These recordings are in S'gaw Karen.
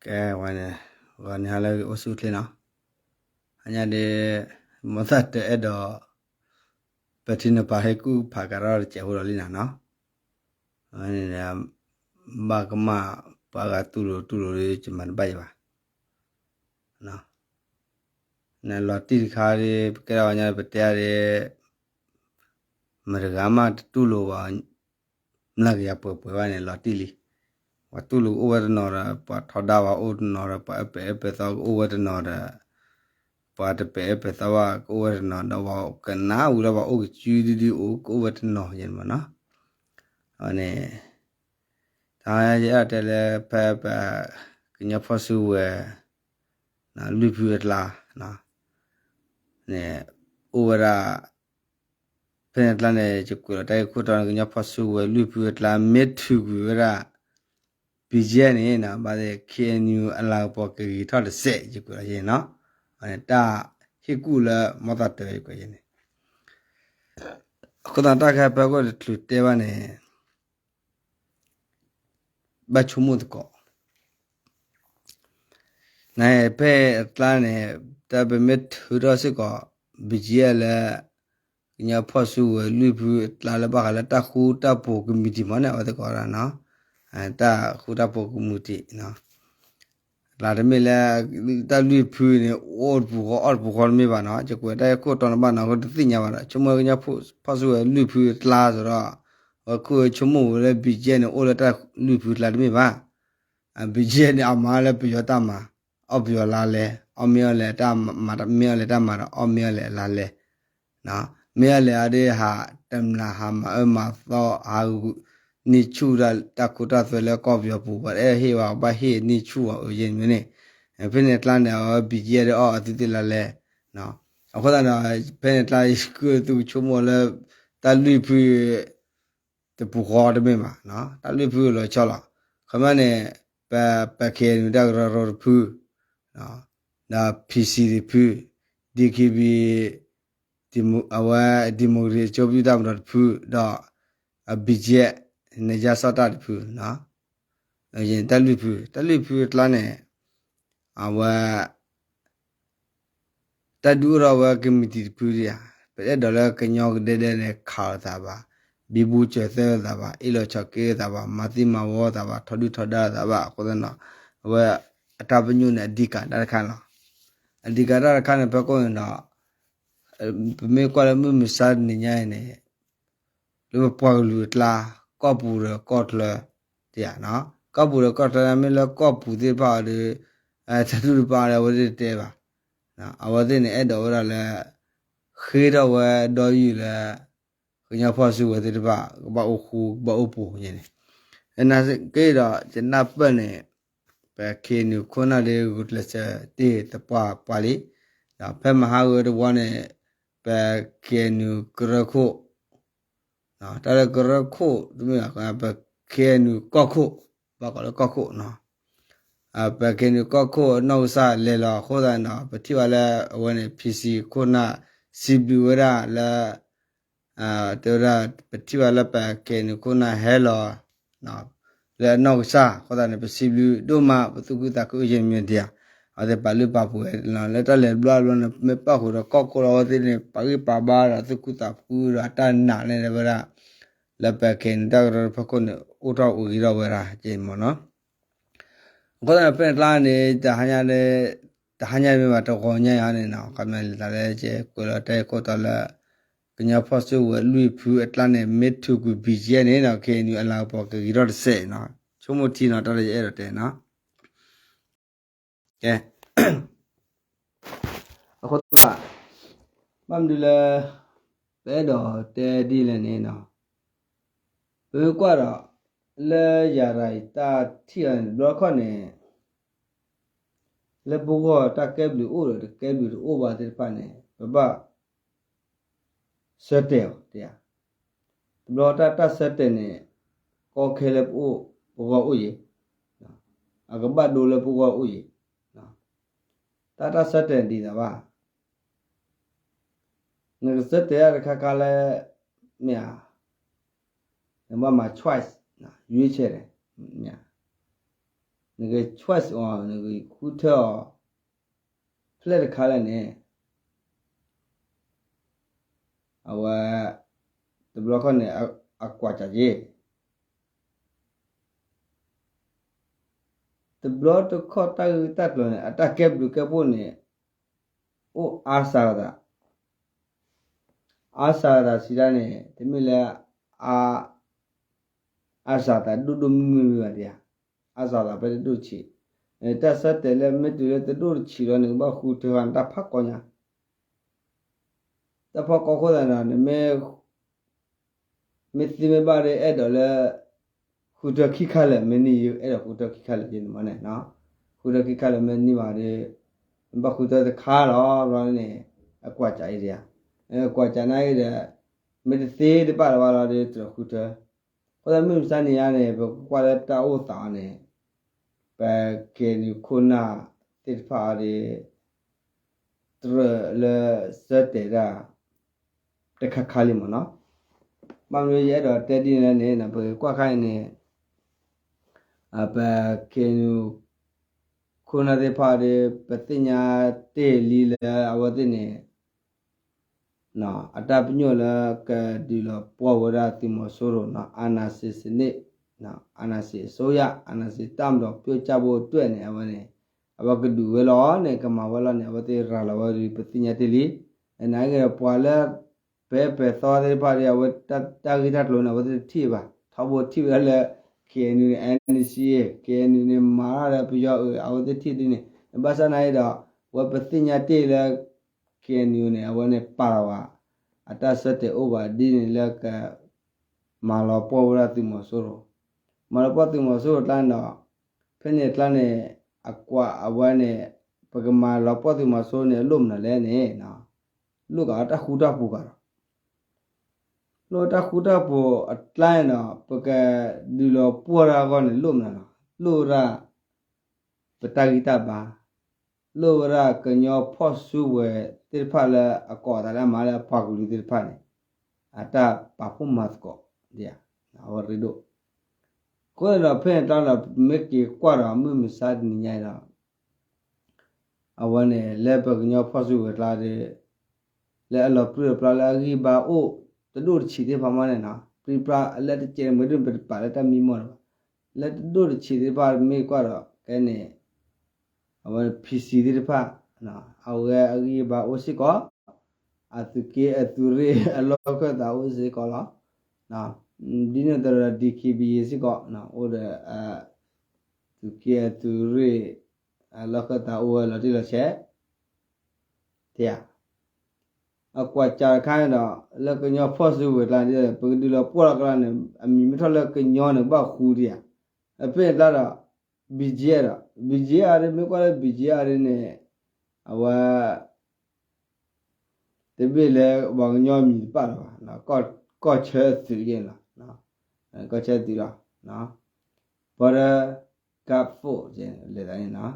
ကဲဝဲန့ၣ်, ဂီၤနံၤဟါလၢအဂ့ၤ အိၣ်ဆူၣ်အိၣ်ချ့နီၤ, ဟါညါဒ် မိၢ်သးတၢ်အဲၣ်ဒိး ပထံနပာ်ဟဲကူၣ်ဖးကးထီၣ်တစဲးဖိဒီးလံနၤနီၤ, ဘၣ်ကမၣ်ပှၤဂၤတူၢ်လိာ်တူၢ်လိာ်ဒီး ယမၤတဘၣ်ယၤဘၣ်, နလီၤတံၢ်တခါဒီး ပကဲထီၣ်ဝဲညါပတဲအါဒ် မတၤဂၤမးတတူၢ်လိာ်ဘၣ်, မျးကယၤပှဲၤပှဲၤဘၣ်န့ၣ် လီၤတံၢ်လံ. ပှၤတူၢ်လိာ်ကအိၣ်ဝဲတနီၤဒီး ပှၤထီဒါဝဲအိၣ်တနီၤဒီး ပှၤအၢပဲာ်အၢပဲာ်သီကအိၣ်ဝဲတနီၤဒီး ပှၤတပဲာ်အၢပဲာ်သီဘၣ်ကအိၣ်ဝဲတနီၤဒီး ပှၤကနၣ်ဝံၤဒီး ပှၤအိၣ်ကစုဒုဒုအိၣ်ကအိၣ်ဝဲတနီၤယဲန့ၣ်မးနီၤ. အန့ၣ် တၢ်ယအဲၣ်တဲလၢ ဖဲပ ကညီဖီၣ်စုဝဲၤ လွံၢ်ဖုအကျါ န့ၣ် အိၣ်ဝဲဒၣ် ဖဲန့ၣ်အကျါန့ၣ် ယကွဲးလီၤတၢ်ဂ့ၢ်ခိၣ်တီန့ၣ် ကညီဖီၣ်စုဝဲၤ လွံၢ်ဖုအကျါ မ့ၢ်ထုးကွံာ်ဝဲဒၣ် ဘံၣ်ကဲၣ်န့ၣ် ဘၣ်သ့ၣ် ခ့ၣ်အဲၣ်ယူၣ် အလၤကပီၤကဂ့ၤထီၣ်တစဲး ယကွဲးလီၤယဲန့ၣ်နီၤ. တၢ်ဟ့ၣ်ကူၣ်လၢမီၢ်သးတၢ်ယကွဲးယဲန့ၣ် အဃိသတးတၢ်ခဲဖဲကီၢ်တချုးတဲဘၣ်န့ၣ် ဘၣ်ဆိကမိၣ်သကိး နဖဲအကျါန့ၣ် တၢ်ပမ့ၢ်ထုးထီၣ်စ့ၢ်ကီး ဘံၣ်ကဲၣ်လၢ ကညီဖီၣ်စုဝဲၤ လွံၢ်ဖုအကျါလၢဘၣ်ဃးလၢတၢ်ဃူတၢ်ဖိးကမံးတံာ်မးန့ၣ် အဝဲသကိးဒၣ်နီၤ, တၢ်ဃူတၢ်ဖိးကမံးတံာ် အကျါတမ့ၢ်လၢ တၢ်လွံၢ်ဖုန့ၣ် အိၣ်တပူၤဃီအီၣ်တပူၤဃီတမ့ၢ်ဘၣ်နီၤ, ယကွဲးတၢ်ဂ့ၢ်ခိၣ်တီန့ၣ်ဘၣ်နီၤ အဃိတသ့ၣ်ညါဘၣ်ဒီး ဆိကမိၣ်ကညီဖီၣ်စုဝဲၤ လွံၢ်ဖုအကျါစ့ၢ်ဒီး အဝဲခိၣ်ဆိကမိၣ်ဝဲလၢ ဘံၣ်ကဲၣ်န့ၣ် အိၣ်လၢတၢ်လွံၢ်ဖုအကျါတမ့ၢ်ဘၣ်. ဘံၣ်ကဲၣ်န့ၣ် အမၤလၢပယီၤတၢ်မၤ, အီၣ်ပယီၤလါလဲ, အီၣ်မ့ၢ်အီၣ်လဲၣ်တၢ်မၤ, မ့ၢ်အီၣ်လဲၣ်တၢ်မၤဒီး အီၣ်မ့ၢ်အီၣ်လဲၣ်အလါလဲ, မ့ၢ်အီၣ်လဲၣ်အဒ်ဟးတမျၢ် ဟးမၤအၢမၤသီ ဟးဂုာ်န့ၢ်ဆူၣ်တၢ် တၢ်ခိတၢ်သွဲလၢကီၢ်ပယီၤပူၤ ပှၤတအဲၣ်ဟ့ၣ်ဘၣ်ဘၣ်ဟ့ၣ်န့ၢ်ဆူၣ်အီၤအယဲၢ်န့ၣ်, ဖဲန့ၣ်အကျါန့ၣ် အဝဲဘံၣ်ကဲၣ်ဒီးအီၣ်အသုသ့ၣ်လါလဲ, အဃိသတးဒီး ဖဲန့ၣ်အကျါ ယဃုသုကဆိကမိၣ်လၢ တၢ်လွံၢ်ဖု တပူၤဃီတမ့ၢ်ဘၣ်, တၢ်လွံၢ်ဖုလီၤဆီလီၤ. ခီမ့ၢ်န့ၣ် ပ ပ ခ့ၣ်အဲၣ်ယူၣ် တၢ်ကရၢကရိတဖု, ဒီး ဖံၣ်စံၣ်တဖု, ဒံၣ်ခံဘံၣ်, အဝဲ ဒံၣ်မိၣ်ကရ့ၣ်အကျိၤပြုတၢ်မၤဒီးတဖု, ဒီး ဘံၣ်ကဲၣ် နယါစီၣ်တၢ်တဖု, တၢ်လွံၢ်ဖု, တၢ်လွံၢ်ဖုအကျါန့ၣ် အဝဲ တၢ်ဒုးအိၣ်ထီၣ်ဝဲကမံးတံာ်တဖုဒံးဧါ, ပအဲၣ်ဒိးလၢကညီကဒဲဒဲန့ၣ် ခးလိာ်သးဘၣ်, ဘံဘူစၢၤသၢလိာ်သးဘၣ်, အ့ၣ်လိာ်ဆိးက့လိာ်သးဘၣ်, မၤသံမၤဝီလိာ်သးဘၣ်, ထီဒုၣ်ထီဒါလိာ်သးဘၣ်, အဃိသတးဒီး အဝဲအတၢ်ပညိၣ်န့ၣ် အဓိကတၢ်တခါလီၤ. အဓိကတၢ်တခါန့ၣ် ဖဲခိၣ်န့ၣ်ဒီး ပမ့ၢ်ကွၢ်လၢမုၢ်မဆါတနံၤညါအံၤန့ၣ် လၢပပှၤကလုာ်အကျါ ကီၢ်ပူၤဒီးကီၢ်ချၢ တယၤ, ကီၢ်ပူၤဒီးကီၢ်ချၢန့ၣ် မ့ၢ်လၢကီၢ်ပူၤသ့ၣ်တဖၣ်အီၤဒီး တၢ်တူၢ်တပာ်ဒီး အဝဲသ့ၣ်တတဲဘၣ်. အဝဲသ့ၣ်န့ၣ် အဲၣ်ဒိးဝဲဒၣ်လၢ ဃ့ထီၣ်ဝဲဒီယုၢ်လၢ ကညီဖီၣ်စုကဝဲၤသ့ၣ်တဖၣ် ကဘၣ်အိၣ်ဃူ ကဘၣ်အိၣ်ပူၤန့ၣ်, နာ်က့ဒီး ယနၢ်ပၢၢ်န့ၣ် ပ ခ့ၣ်အဲၣ်ယူၣ် ခိၣ်နၢ်ဒီး ဂုာ်ကျဲးစၢးတ့ၢ်သပှၢ်ပှၢ်လံ, ဒီးဖဲမဟါဂ့ၤတဝီန့ၣ် ပ ခ့ၣ်အဲၣ်ယူၣ် ကရၢခိၣ် တၢ်လၢကရၢခိၣ်တမ့ၢ်ဘၣ်, ပ ခ့ၣ်အဲၣ်ယူၣ် ကီၢ်ခိၣ်, ဘၣ်ကိးလၢကီၢ်ခိၣ်, ပ ခ့ၣ်အဲၣ်ယူၣ် ကီၢ်ခိၣ်အနီၢ်ကစၢ်လဲၤလီၤအဃိသတးဒီး ပထံၣ်ဘၣ်လၢအဝဲန့ၣ် ဖံၣ်စံၣ် ခိၣ်နၢ် စံးဘျုးဝဲဒၣ်လၢ တဲဝဲဒၣ် ပထံၣ်ဘၣ်လၢပ ခ့ၣ်အဲၣ်ယူၣ် ခိၣ်နၢ်ဟဲလီၤ လၢအနီၢ်ကစၢ်အဃိသတးန့ၣ် ပစံးဘျုးဒိၣ်မး ပသူၣ်ခုသးခုယဲၢ်မံၤဒံးဧါ, အဝဲသ့ၣ်ပာ်လုၢ်ပာ်ပှ့ၤလၢတၢ်လဲၤတဘျီတဘျီန့ၣ် မ့ၢ်ပၣ်ဃုာ်ဒီးကီၢ်ခိၣ်လီၤ အဝဲသ့ၣ်န့ၣ် ပာ်ဂံၢ်ပာ်ဘါဒီးသူၣ်ခုသးခုဒီးအတၢ်နာ်န့ၣ်ဝဲဒၣ် လၢပ ခ့ၣ်အဲၣ်ယူၣ် တၢ်ကရၢဖီခိၣ်န့ၣ် အိၣ်ထီၣ်အိၣ်ဂ့ၤထီၣ်ဝဲဒၣ်က့မ့ၢ်နီၤ. အဃိသတးန့ၣ် ဖဲန့ၣ်အကျါန့ၣ် တဟါညါ တဟါညါမ့ၢ်ဘၣ်တဂီၤညါအံၤန့ၣ်နီၤ ခီမ့ၢ်လၢတၢ်လၢယကွဲးလီၤတၢ်ဂ့ၢ်ခိၣ်တီလၢ ကညီဖီၣ်စုကဝဲၤလွံၢ်ဖုအကျါန့ၣ် မ့ၢ်ထုးကွံာ် ဘံၣ်ကဲၣ်န့ၣ်နီၤ ခ့ၣ်အဲၣ်ယူၣ် အလၤကပီၤကဂ့ၤထီၣ်တစဲးနီၤ ဆိကမိၣ်ထံနီၤ တၢ်လၢယအဲၣ်ဒိးတဲနီၤ ကဲ အဃိသတး ဘၣ်မနုၤလၢ ပအဲၣ်ဒိးတဲဒ်လဲၣ်န့ၣ်နီၤ ပမ့ၢ်ကွၢ်ဒီး လၢယၤရၤအံၤတၢ်ထံၣ်အီၤန့ၣ် တဘျီတခီၣ်န့ၣ် လၢပဂီၢ်တၢ်ကဲဘျုးအိၣ်ဒီးတကဲဘျုးတအိၣ်ဘၣ်သ့ၣ်တဖၣ်န့ၣ် ပဘၣ် ဆၢတဲာ်အီၤတယၤ, တဘျီတၢ်တၢ်ဆၢတဲာ်န့ၣ် ကီခဲလၢပအိၣ် ပဂီၢ်အိၣ်ယံၤ, အကဘၣ်ဒိလၢပဂီၢ်အိၣ်ယံၤ, တၢ်တၢ်ဆၢတဲာ်ဒ်သိးဘၣ်, နကဆၢတဲာ်တၢ်တခါခါလၢ မ့ၢ်ဧါ, နဘၣ်မၤ choice ရွေးချယ်တယ်, မ့ၢ်ဧါ, နက choice အီၤ နကဃုထၢအီၤ ဖျဲၣ်တခါလၢာ်န့ၣ် အဝဲ တဘျီခီၣ်န့ၣ် အကွၢ်စးက့ တဘျီတခီၣ်တၢ်ဂ့ၢ်တၢ်ကျိၤန့ၣ် အတၢ်ကဲဘျုးကဲဖှိၣ်န့ၣ် အိၣ်အါစှၤသး, အါစှၤသးစံးဒၣ်န့ၣ် တမ့ၢ်လၢ အါစှၤသးဒိၣ်ဒိၣ်မုၢ်မုၢ်မ့ၢ်ဘၣ်ဒံးဧါ, အါစှၤသးဖဲတဒိၣ်တဆံး, တၢ်ဆၢတဲာ်လၢမ့ၢ်တုၤလၢတဒိၣ်တဆံးလီၤန့ၣ် ကဘၣ်ဃုထၢဃာ်နတၢ်ဖးကီညါ, တၢ်ဖးကီအဃိသတးဒီး နမ့ၢ် မ့ၢ်သ့မ့ၢ်ဘၣ်ဒီး အဲၣ်ဒိးလၢ ဃုထၢခံခါလၢာ် မ့ၢ်န့ၢ် အဲၣ်ဒိးဃုထၢခံခါလၢာ်န့ၣ်မ့ၢ်န့ၣ်, ဃုထၢခံခါလၢာ်မ့ၢ်န့ၢ်ဘၣ်ဒီး နဘၣ်ဃုထၢတခါလီၤဘျီန့ၣ် အကွၢ်စးအံၤဒံးဧါ, ကွၢ်စးနာ်အံၤဒီး မ့ၢ်တသ့တဘၣ်လၢၤဘၣ်လီၤဒီး တဃုထၢ, အဃိသတးမုၢ်မဆါနံၤညါန့ၣ် ပကကွၢ်လၢတၢ်အိၣ်သးအီၤန့ၣ် ပ KNU ခိၣ်နၢ်သ့ၣ်တဖၣ်အီၤဒီး တြၢၤလၢဆၢတဲာ်ဒၣ် တခါခါလံမ့ၢ်န့ၣ်, ဘၣ်မနုၤယအဲၣ်ဒိးတဲဒ်န့ၣ်လဲၣ်န့ၣ် ပကကွၢ်ခါအံၤန့ၣ် ပ KNU ခိၣ်နၢ်သ့ၣ်တဖၣ်ဒီး ပသ့ၣ်ညါတ့ၢ်လံလၢအဝဲသ့ၣ်န့ၣ် အတၢ်ပညိၣ်လၢကဒုးလီၤပှီၢ်ဝဲဒၣ်သုးမီၤစိရိၤန့ၣ် အာဏာရှင်စနစ်, အာဏာရှင်အစိုးရ, အာဏာရှင် တပ်မတော် ပြုတ်ကျဖို့အတွက်န့ၣ် အဝဲန့ၣ် အဝဲကဒုးဝဲလီၤန့ၣ် ကမၤဝဲလီၤန့ၣ် အဝဲသ့ၣ်ရၤလီၤဝဲဒီး ပသ့ၣ်ညါတ့ၢ်လံ, နာ်က့ဒီးပှၤလၢ ပဲပဲသီသ့ၣ်တဖၣ်ဒီး အဝဲတၢ်ဂ့ၢ်တၢ်ကျိၤန့ၣ် အဝဲသ့ၣ်တထံၣ်ဘၣ်, ထီဘိထံၣ်ဝဲဒၣ်လၢ KNU န့ၣ် NCA, KNU န့ၣ် မၤထီၣ်ဒီးပယီၤအုး အဝဲသ့ၣ်ထံၣ်ဒ်န့ၣ်, ဘၣ်ဆၣ်နာ်က့ဒီး ဝဲပသ့ၣ်ညါတ့ၢ်လၢ KNU န့ၣ် အဝဲန့ၣ်ပာ်လီၤဘၣ် အတၢ်ဆၢတဲာ်အိၣ်ဘၣ်ဒ်န့ၣ်လၢက မၤလီၤပှီၢ်ဝဲဒၣ်သုးမီၤစိရိၤ, မၤလီၤပှီၢ်သုးမီၤစိရိၤကျါန့ၣ်ဒီး ဖဲန့ၣ်ကျါန့ၣ် အကွၢ်အဝဲန့ၣ် ပကမၤလီၤပှီၢ်သုးမီၤစိရိၤန့ၣ် အလိၣ်မနုၤလဲၣ်န့ၣ် လိၣ်ကးတၢ်ဃူတၢ်ဖိးကဒီး, လိၣ်တၢ်ဃူတၢ်ဖိးအကျါန့ၣ်ဒီး ပကဒုးလီၤပှီၢ်တၢ်အဂီၢ်န့ၣ် လိၣ်မနုၤလဲၣ်, လိၣ်ဝဲဒၣ် ပတၢ်ဂံၢ်တၢ်ဘါ, လိၣ်ဝဲဒၣ်ကညီဖီၣ်စုဝဲၤသ့ၣ်တဖၣ်လၢအကိးအသးလၢအမၤလၢအပှၤကလုာ်သ့ၣ်တဖၣ်န့ၣ် အတၢ်ပာ်ဖှိၣ်မၤသကိး အဝဲရ့ဒိၣ်, အဃိန့ၣ်ဒီး ဖဲန့ၣ်ကျါဒီး ပမ့ၢ်က့ၤကွၢ်ဒီးမုၢ်မဆါတနံၤညါအံၤဒီး အဝဲန့ၣ် လၢပကညီဖီၣ်စုဝဲၤကျါဒီး လၢအလီၤပြံလီၤပြါလၢအဂံၢ်ဘါအိၣ် တဒိၣ်တဆံးသ့ၣ်တဖၣ်မးန့ၣ်နီၤ ပြံပြါလၢတကဲးမ့ၢ်ဒ်ပတပာ်လၢတၢ်မံမီၢ်န့ၣ်ဘၣ် လၢတဒိၣ်တဆံးသ့ၣ်တဖၣ်မ့ၢ်ကွၢ်ဒီး ကဲန့ၣ် အဝဲ PC သ့ၣ်တဖၣ် အဝဲအဂံၢ်အဘါအိၣ်စ့ၢ်ကီး အသုးက့အသုးရ့ၣ်အလီၢ်ခၢၣ်သးအိၣ်စ့ၢ်ကီးလီၤ. ဒ်န့ၣ်အသိးဒီး DKBA စ့ၢ်ကီး အိၣ်ဒီး သုးက့အသုးရ့ၣ် အလီၢ်ခၢၣ်သးအိၣ်ဝဲလီၤတံၢ်လီၤဆဲး တဲ အကွၢ်စးတခါန့ၣ်ဒီး လၢကညီဖီၣ်စုဝဲၤကျါန့ၣ် ပကဒုးလီၤပှီၢ်လီၤကျါန့ၣ် အမံၤမ့ၢ်ထီၣ်လၢကညီန့ၣ် ဘၣ်ဃူဒံးဧါ. အဖဲန့ၣ်ကျါဒီး BGF ဒီး BGF အီၤဒ်မ့ၢ်ကွၢ်လၢ BGF အီၤဒ်န့ၣ် အဝဲ တဘ့ၣ်လၢပှၤကညီမံၤတပာ်လၢၤဘၣ်, ကီၢ်ဆၢသုးယဲၢ်လီၤ, ကီၢ်ဆၢသုးလီၤ, border guard force လဲၤသးန့ၣ်,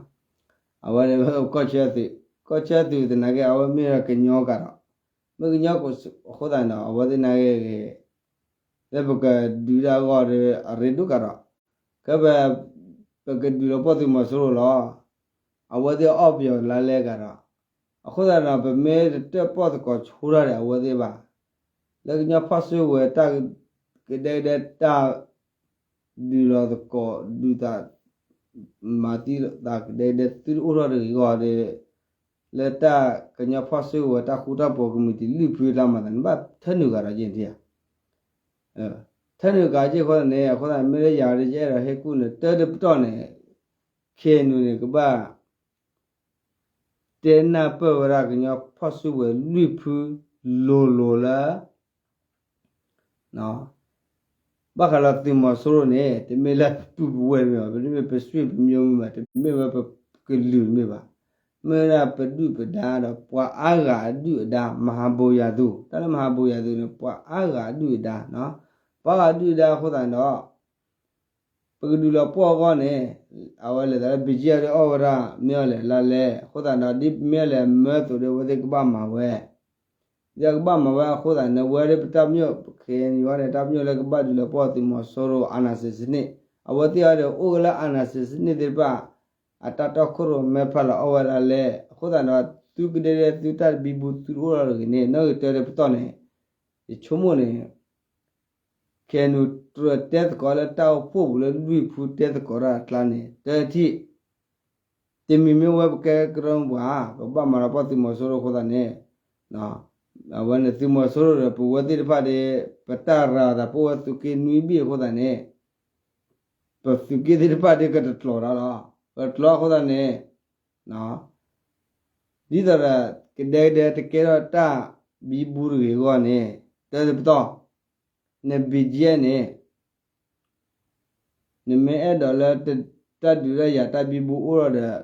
အဝဲန့ၣ် ကီၢ်ဆၢသုး, ကီၢ်ဆၢသုးသနာ်က့ အဝဲမ့ၢ်ကညီကဒီး, မ့ၢ်ကညီအဃိသတးန့ၣ်ဒီး အဝဲသ့ၣ်နာ်က့ဂ့ၤ လၢပကဒုးတၢ်အဂီၢ်ဒီး အရ့ဒိၣ်ကဒီး, ကဲပ ပကဒုးလီၤပှီၢ်သုးမီၤစိရိၤလီၤ. အဝဲသ့ၣ်အီၣ်ပယီၤလါလဲကဒီး, အဃိသတးဒီး ပမ့ၢ်တတၢၣ်ပီၣ်သကိးဆိတၢ်ဒီးအဝဲသ့ၣ်ဘၣ်, လၢကညီဖီၣ်စုဝဲၤတၢ်ကဒဲကဒဲတၢ် ဒုးလီၤသကိး ဒုးသး မၤသံသးကဒဲကဒဲသုတအိၣ်ထီၣ်တဂ့ၤဂီၢ်ဒီး လၢတၢ်ကညီဖီၣ်စုကဝဲၤတၢ်ဃူတၢ်ဖိးကမံးတံာ်လွံၢ်ဖုအကျါမၤသးန့ၣ် ဘၣ်ထၢနုာ်ဂၤဒီးယဲၢ်ထံဧါ, ထၢနုာ်ဂၤက့ၢ်အဃိသတးန့ၣ် အဃိသတးမ့ၢ်လၢယၤဒီးယအဲၣ်ဒိးဟ့ၣ်ကူၣ်န့ၣ် တၢ်တပတီၢ်န့ၣ် KNU န့ၣ် ကဘၣ် တဲနၢ်ပၢၢ်ဝဲဒၣ်ကညီဖီၣ်စုကဝဲၤလွံၢ်ဖုလိၤလိၤလၢ ဘၣ်ဃးလၢသုးမီၤစိရိၤန့ၣ် တမ့ၢ်လၢပပုၢ်ပဝဲၢ်မ့ၢ်ဘၣ်, တမ့ၢ်ပစံၣ်ပမံၤမ့ၢ်ဘၣ်, တမ့ၢ်ဝဲပကလုာ်မ့ၢ်ဘၣ်, မ့ၢ်ဝဲဒၣ်ပဒုၣ်ပဒါဒီးပှၤအါဂၤအဒုၣ်အဒါ မဟာဗိုလ်ရာသူ, တၢ်လၢ မဟာဗိုလ်ရာသူ န့ၣ် ပှၤအါဂၤအဒုၣ်အဒါ, ပှၤအါဂၤအဒုၣ်အဒါအဃိသတးဒီး ပကဒုးလီၤပှီၢ်အဂီၢ်န့ၣ် အဝဲလဲၤသးလၢ BGF ဒီးအီၣ်ဝဲဒၣ် မ့ၢ်အီၤလဲၤလါလဲ အဃိသတးဒီး ဒ်မ့ၢ်အီၤလဲၤမၢသိးဒီး အဝဲသ့ၣ်ကဘၣ်မၤဝဲ, ဒီးကဘၣ်မၤဝဲအဃိသတးန့ၣ် ဝဲဒၣ်ပတၢ်ပညိၣ် ပခဲအံၤန့ၣ် တၢ်ပညိၣ်လၢကဘၣ်ဒုးလီၤပှီၢ်သုးမီၤစိရိၤ အာဏာရှင်စနစ်, အဝဲသ့ၣ်အံၤဒီး အိၣ်ဝဲလၢ အာဏာရှင်စနစ် သ့ၣ်တဖၣ် အတၢ်တီခိၣ်ရိၣ်မဲဖျါလီၤအီၣ်ဝဲဒၣ်လဲၣ်. အဃိသတးဒီး သုကဒဲဒဲသုတၢ်တဘံဘူသုတအိၣ်လီၤတဂ့ၤန့ၣ် နီၣ်ဂံၢ်တၢတပတီၢ်န့ၣ် ယဆိကမိၣ်န့ၣ် ခဲအံၤနုာ်တြၢၤတဲသကိးလၢတၢ်အိၣ်ဖှိၣ်ပူၤလၢလွံၢ်ဖုတဲသကိးတၢ်အကျါန့ၣ် တထံၣ် တမံၤမ့ၢ်ဝဲပကဲကရၢမိၢ်ပှၢ် ပဘၣ်မၤလီၤပှီၢ်သုးမီၤစိရိၤအဃိသတးန့ၣ် အဝဲန့ၣ်သုးမီၤစိရိၤဒီး ပဝဲသ့ၣ်တဖၣ်ဒီး ပတၢ်ရၤသးပအိၣ်ဝဲသုးက့နွံဘ့ၣ်အဃိသတးန့ၣ် ပသုးက့သ့ၣ်တဖၣ်ဒီးကတကျိးတၢ်လီၤ. ပတကျိးအဃိသတးန့ၣ် ဒ်သိးဒီး ကဒဲကဒဲတကဲထီၣ်တၢ်ဘံဘူတဂ့ၤအဂီၢ်န့ၣ် တၢတပတီၢ် န BGF န့ၣ် နမ့ၢ်အဲၣ်ဒိးလၢ တၢ်ဒုးတၢ်ယၤတၢ်ဘံဘူအိၣ်ထီၣ်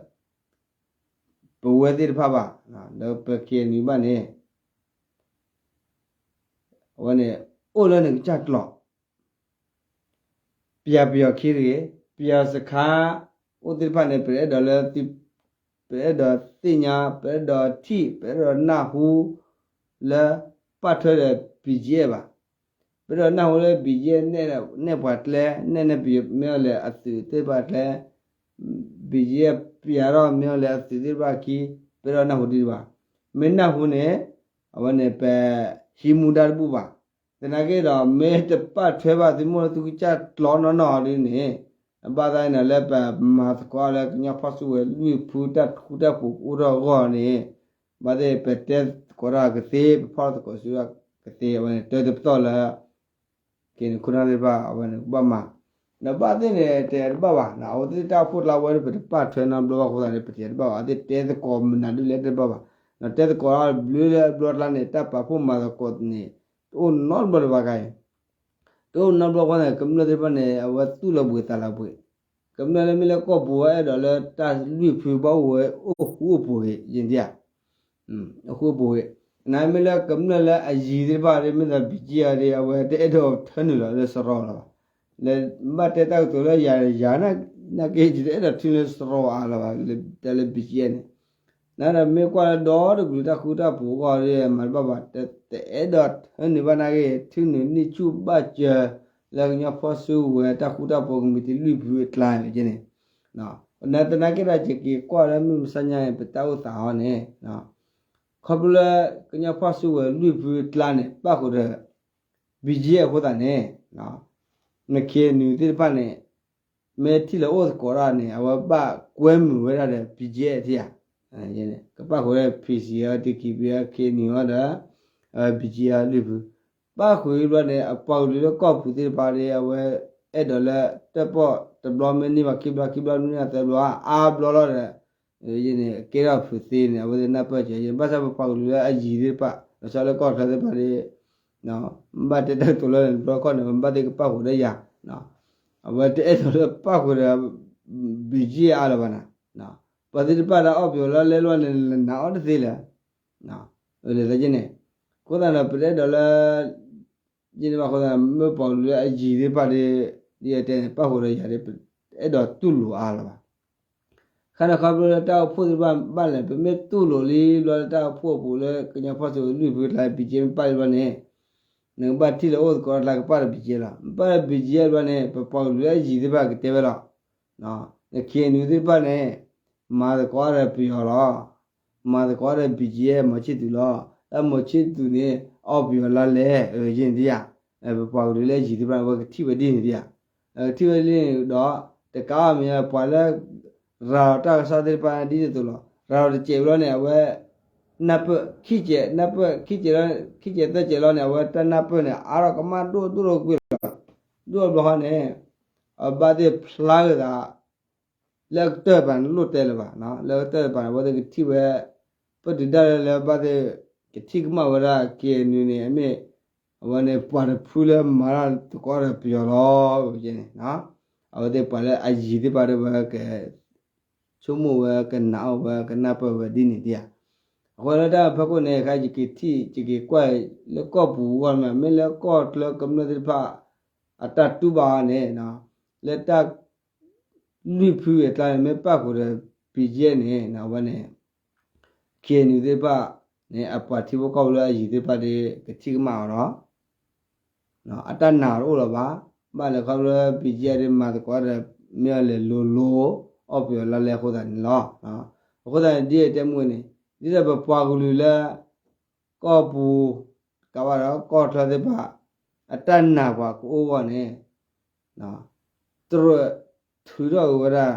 ဒီး ပဝဲသ့ၣ်တဖၣ်ဘၣ် ဒီးပ KNU ဘၣ်န့ၣ် အဝဲန့ၣ် အိၣ်လၢနကစၢ်ကျိး ပယီၤပယီၤခံတဂ့ၤ ပယီၤစခါ အိၣ်သ့ၣ်တဖၣ်န့ၣ် ပအဲၣ်ဒိးလၢ ပအဲၣ်ဒိးသ့ၣ်ညါ ပအဲၣ်ဒိးထံၣ် ပအဲၣ်ဒိးနၢ်ဟူ လၢ ပာ်ထွဲဒီး BGF ဘၣ်. ပအဲၣ်ဒိးနၢ်ဟူလၢ BGF နဲၣ်ပှၤကျဲ နဲၣ်န့ၢ်ပယီၤမ့ၢ်အီၤလဲၣ်အသုးသ့ၣ်တဖၣ်ကျဲ BGF ပျးထီၣ်မ့ၢ်အီၤလဲၣ်အသုးသ့ၣ်တဖၣ်ခံ ပအဲၣ်ဒိးနၢ်ဟူဒ်န့ၣ်ဘၣ်. မ့ၢ်နၢ်ဟူန့ၣ် အဝဲန့ၣ် ပဟံးမူဒါတဘူၣ်ဘၣ်. သနာ်က့ဒီး မ့ၢ်တပာ်ထွဲဘၣ် သုမိၢ်လၢသုကစၢ်ကျိးနီၢ်နီၢ်ဒ်န့ၣ် ဘၣ်သးန့ၣ်လၢပမၤသကိးလၢကညီဖီၣ်စုကဝဲၤလွံၢ်ဖုတၢ်ဃူတၢ်ဖိးအိၣ်ထီၣ်အဂီၢ်န့ၣ် ဘၣ်သ့ၣ်ပတဲသကိးတၢ်ကသ့ ပဖီၣ်သကိးစုကဝဲၤကသ့ အဝဲန့ၣ် တၢတပတီၢ်လၢ က့ၤန့ၣ်ခိၣ်နၢ်သ့ၣ်တဖၣ် အဝဲန့ၣ်ကဘၣ်မၤ ဒီးဘၣ်သ့ၣ်န့ၣ် တအဲၣ်ဒိးဘၣ်ဘၣ် အဝဲသ့ၣ်တၢ်အိၣ်ဖှိၣ်တၢ်လီၢ်ဝဲ ပတပာ်ထွဲနီတဘျီဘၣ်အဃိသတးန့ၣ် ပတအဲၣ်ဒိးဘၣ်ဘၣ် အဝဲသ့ၣ်တဲသကိးမနုၤဒ်လဲၣ်တဘၣ်ဘၣ် တဲသကိးတၢ်ဘျုးလၢအဘျီအကျါန့ၣ် တၢ်ပာ်ဖှိၣ်မၤသကိးန့ၣ် တအိၣ်နီတဘျီလၢၤဘၣ်ခါအံၤ တအိၣ်နီတဘျီအဃိန့ၣ် ကမျၢၢ်သ့ၣ်တဖၣ်န့ၣ် အဝဲသူၣ်လီၤဘှံးသးလီၤဘှံး ကမျၢၢ်လၢမ့ၢ်လၢကီၢ်ပူၤဝဲအဲၣ်ဒိးလၢတၢ်လွံၢ်ဖုဘၣ်အိၣ်ဝဲအိၣ်ဃူအိၣ်ဖိးဂ့ၤ ယံာ်ဒံးဧါ အိၣ်ဃူအိၣ်ဖိးဂ့ၤ နမ့ၢ်လၢကမျၢၢ်လၢအယံၤသ့ၣ်တဖၣ်ဒီး မ့ၢ်သး BGF ဒီး အဝဲတအဲၣ်ဒိးထၢနုာ်လီၤလၢစရီလီၤဘၣ် လၢဘၣ်တဲတၢ်ကတိၤလၢယၤယၤ နာ်က့ ယတအဲၣ်ဒိးထံၣ်လၢစရီအါလီၤဘၣ် တၢ်လၢ BGF န့ၣ် နဒီးမ့ၢ်ကွၢ်လၢဒီတကလုာ်တၢ်ဃူတၢ်ဖိးအဂီၢ်ဒီး မၤတဘၣ်ဘၣ် တအဲၣ်ဒိးထၢနုာ်ဘၣ်နာ်က့ ထံၣ်နုာ်န့ၢ်ဆူၣ်ဘၣ်စၢၤ လၢကညီဖီၣ်စုကဝဲၤတၢ်ဃူတၢ်ဖိးကမံးတံာ်လွံၢ်ဖုအကျါန့ၣ်န့ၣ် သနာ်က့ဒီး ယက့ၤကွၢ်လၢမုၢ်မဆါညါန့ၣ် ပတၢ်အိၣ်သးအီၤန့ၣ် ခီဖျိလၢ ကညီဖီၣ်စုကဝဲၤလွံၢ်ဖုအကျါန့ၣ် ပၣ်ဃုာ်ဒီး BGF အဃိသတးန့ၣ် န KNU သ့ၣ်တဖၣ်န့ၣ် မ့ၢ်ထံၣ်လၢအိၣ်သကိးတၢ်န့ၣ် အဝဲဘၣ်ကွဲမုာ်ဝဲဒၣ်ဒီး BGF ထံဧါ ကပၣ်ဃုာ်ဒီး PC အီၤ DKBA အီၤ KNU အီၤဒီး BGF လွံၢ်ဖု ပၣ်ဃုာ်ဘျီန့ၣ် အပှၤကလုာ်လၢကီၢ်ပူၤသ့ၣ်တဖၣ်ဒီး အဝဲအဲၣ်ဒိးလၢ တၢၣ်ပီၣ်တဘျီမ့ၢ်န့ၢ်ဘၣ်ခံဘျီ ခံဘျီမ့ၢ်န့ၢ်သၢဘျီ အါဘျီလီၤဒီး ယန့ၣ် ကဲထီၣ်ဖုးသ့န့ၣ် အဝဲသ့ၣ်နၢ်ပၢၢ်စၢၤ ယဘၣ်ဆၣ်ပပှၤကလုာ်လၢအယံၤသ့ၣ်တဖၣ် လီၤဆီလၢကီၢ်ချၢသ့ၣ်တဖၣ်ဒီး ဘၣ်တဲတၢ်ကတိၤလၢန့ၣ် တဘျီခီၣ်န့ၣ် ဘၣ်သ့ၣ်ကပၣ်ဃုာ်ဒီးယၤ အဝဲတအဲၣ်ဒိးလၢပၣ်ဃုာ်ဒီး BGF အါလၢၤဘၣ်နၤ ပှၤသ့ၣ်တဖၣ်လၢအီၣ်ပယီၤလၢလဲလိာ်န့ၣ် နးအီၤတသ့လၢၤ လၢသက့န့ၣ် အဃိသတးဒီး ပတအဲၣ်ဒိးလၢ ယန့ၣ်ဘၣ်အဃိသတး မ့ၢ်ပှၤကလုာ်လၢအယံၤသ့ၣ်တဖၣ်ဒီး ဒ်ယတဲန့ၣ် ပၣ်ဃုာ်ဒီးယၤဒီး ပအဲၣ်ဒိးတူၢ်လိာ်အါလၢၤဘၣ် ခါန့ၣ်ခီဖျိလၢတၢ်အိၣ်ဖှိၣ်သ့ၣ်တဖၣ်ဘၣ်လဲၣ် ပမ့ၢ်တူၢ်လိာ်လံဘျီလၢတၢ်အိၣ်ဖှိၣ်အပူၤလၢကညီဖီၣ်စုကဝဲၤလွံၢ်ဖုအကျါ BGF မ့ၢ်ပၣ်လံဘျီန့ၣ် နကဘၣ်ထံၣ်လၢအိၣ်သကိးတၢ်ကျါကပၣ်ဒီး BGF လီၤ ပၣ်ဒီး BGF ဘျီန့ၣ် ပပှၤကလုာ်လၢအယံၤသ့ၣ်တဖၣ်ကတဲဝဲလီၤ န KNU သ့ၣ်တဖၣ်န့ၣ် မၤသကိးဒီးပယီၤလီၤ မၤသကိးဒီး BGF မီၤဆံၣ်သူးလီၤ တၢ်မီၤဆံၣ်သူးန့ၣ် အီၣ်ပယီၤလါလဲ ယန့ၣ်ဒ်ဧါ ပပှၤကလုာ်လၢအယံၤသ့ၣ်တဖၣ်န့ၣ် အဝဲကထံၣ်ဝဲဒ်န့ၣ်ဒ်ဧါ ကထံၣ်ဝဲဒ်န့ၣ်ဒီး တကးအီၤမ့ၢ်ပှၤလၢ ရၤလီၤတၢ်ကစီၣ်သ့ၣ်တဖၣ်ဒ်န့ၣ်အသိးလီၤ ရၤလီၤတစဲးဘျီန့ၣ် အဝဲ နၢ်ပၢၢ်ခံစဲး နၢ်ပၢၢ်ခံစဲးလီၤ ခံစဲးသၢစဲးလီၤန့ၣ် အဝဲတၢ်နၢ်ပၢၢ်န့ၣ် အါထီၣ်ကမၣ်ဒိၣ်ဒိၣ်ထီၣ်ကွံာ်လီၤ ဒိၣ်ထီၣ်ဘျီဃီန့ၣ် အဘၣ်သ့ၣ်ဖျါဂ့ၤသး လၢအကတၢၢ်တပၤန့ၣ် လိၣ်တဲလၢၤဘၣ် လၢအကတၢၢ်တပၤန့ၣ် အဝဲသ့ၣ်ကထံၣ်ဝဲ ပတုာ်ဒၣ်လၢလၢဘၣ်သ့ၣ် ကထံၣ်ကမၣ်ဝဲဒၣ် KNU န့ၣ် အမ့ၢ် အဝဲန့ၣ်ပှၤတဖုလၢမၤတၢ်သကိးဒီးပယီၤလီၤ န့ၣ် အဝဲသ့ၣ်ပှၤလၢအယံၤသ့ၣ်တဖၣ်ဒီးဝဲက ဆိကမိၣ်ဝဲ ကနာ်အီၣ်ဝဲ ကနၢ်ပၢၢ်ဝဲဒ်န့ၣ်ဒ်ဧါ. အဃိလၢတၢ်ဖီခိၣ်န့ၣ် ခဲယက့ၤထံၣ် ယက့ၤကွၢ်လၢကီၢ်ပူၤအဂီၢ်န့ၣ် မ့ၢ်လၢကီၢ်ချၢကမျၢၢ်သ့ၣ်တဖၣ် အတၢ်တူၢ်ဘၣ်အီၤန့ၣ် လၢတၢ် လွံၢ်ဖုအကျါန့ၣ် မ့ၢ်ပၣ်ဃုာ်ဒီး BGF န့ၣ် အဝဲန့ၣ် KNU သ့ၣ်တဖၣ်န့ၣ် အပှၤထံဖိကီၢ်ဖိလၢအယံၤသ့ၣ်တဖၣ်ဒီး ကထံၣ်ကမၣ်အီၤလီၤ. အတၢ်နာ်တအိၣ်လၢၤဘၣ်. ဘၣ်လဲၤခီဖျိ BGF ဒ်မၤသကိးဒီး မ့ၢ်အီၤလဲၤလိၤလိၤ အီၣ်ပယီၤလီၤလဲၢ်အဃိသတးန့ၣ်လီၤ. အဃိသတးန့ၣ် ဒ်အတဲမုၢ်န့ၣ် ဒ်သိးပပှၤကလုာ်လၢ ကီၢ်ပူၤ ကးဘၣ်ဒီးကီၢ်ချၢသ့ၣ်တဖၣ် အတၢ်နာ်ပှၤကအိၣ်အဂီၢ်န့ၣ် တြၢၤထုးထီၣ်က့ၤဝဲဒၣ်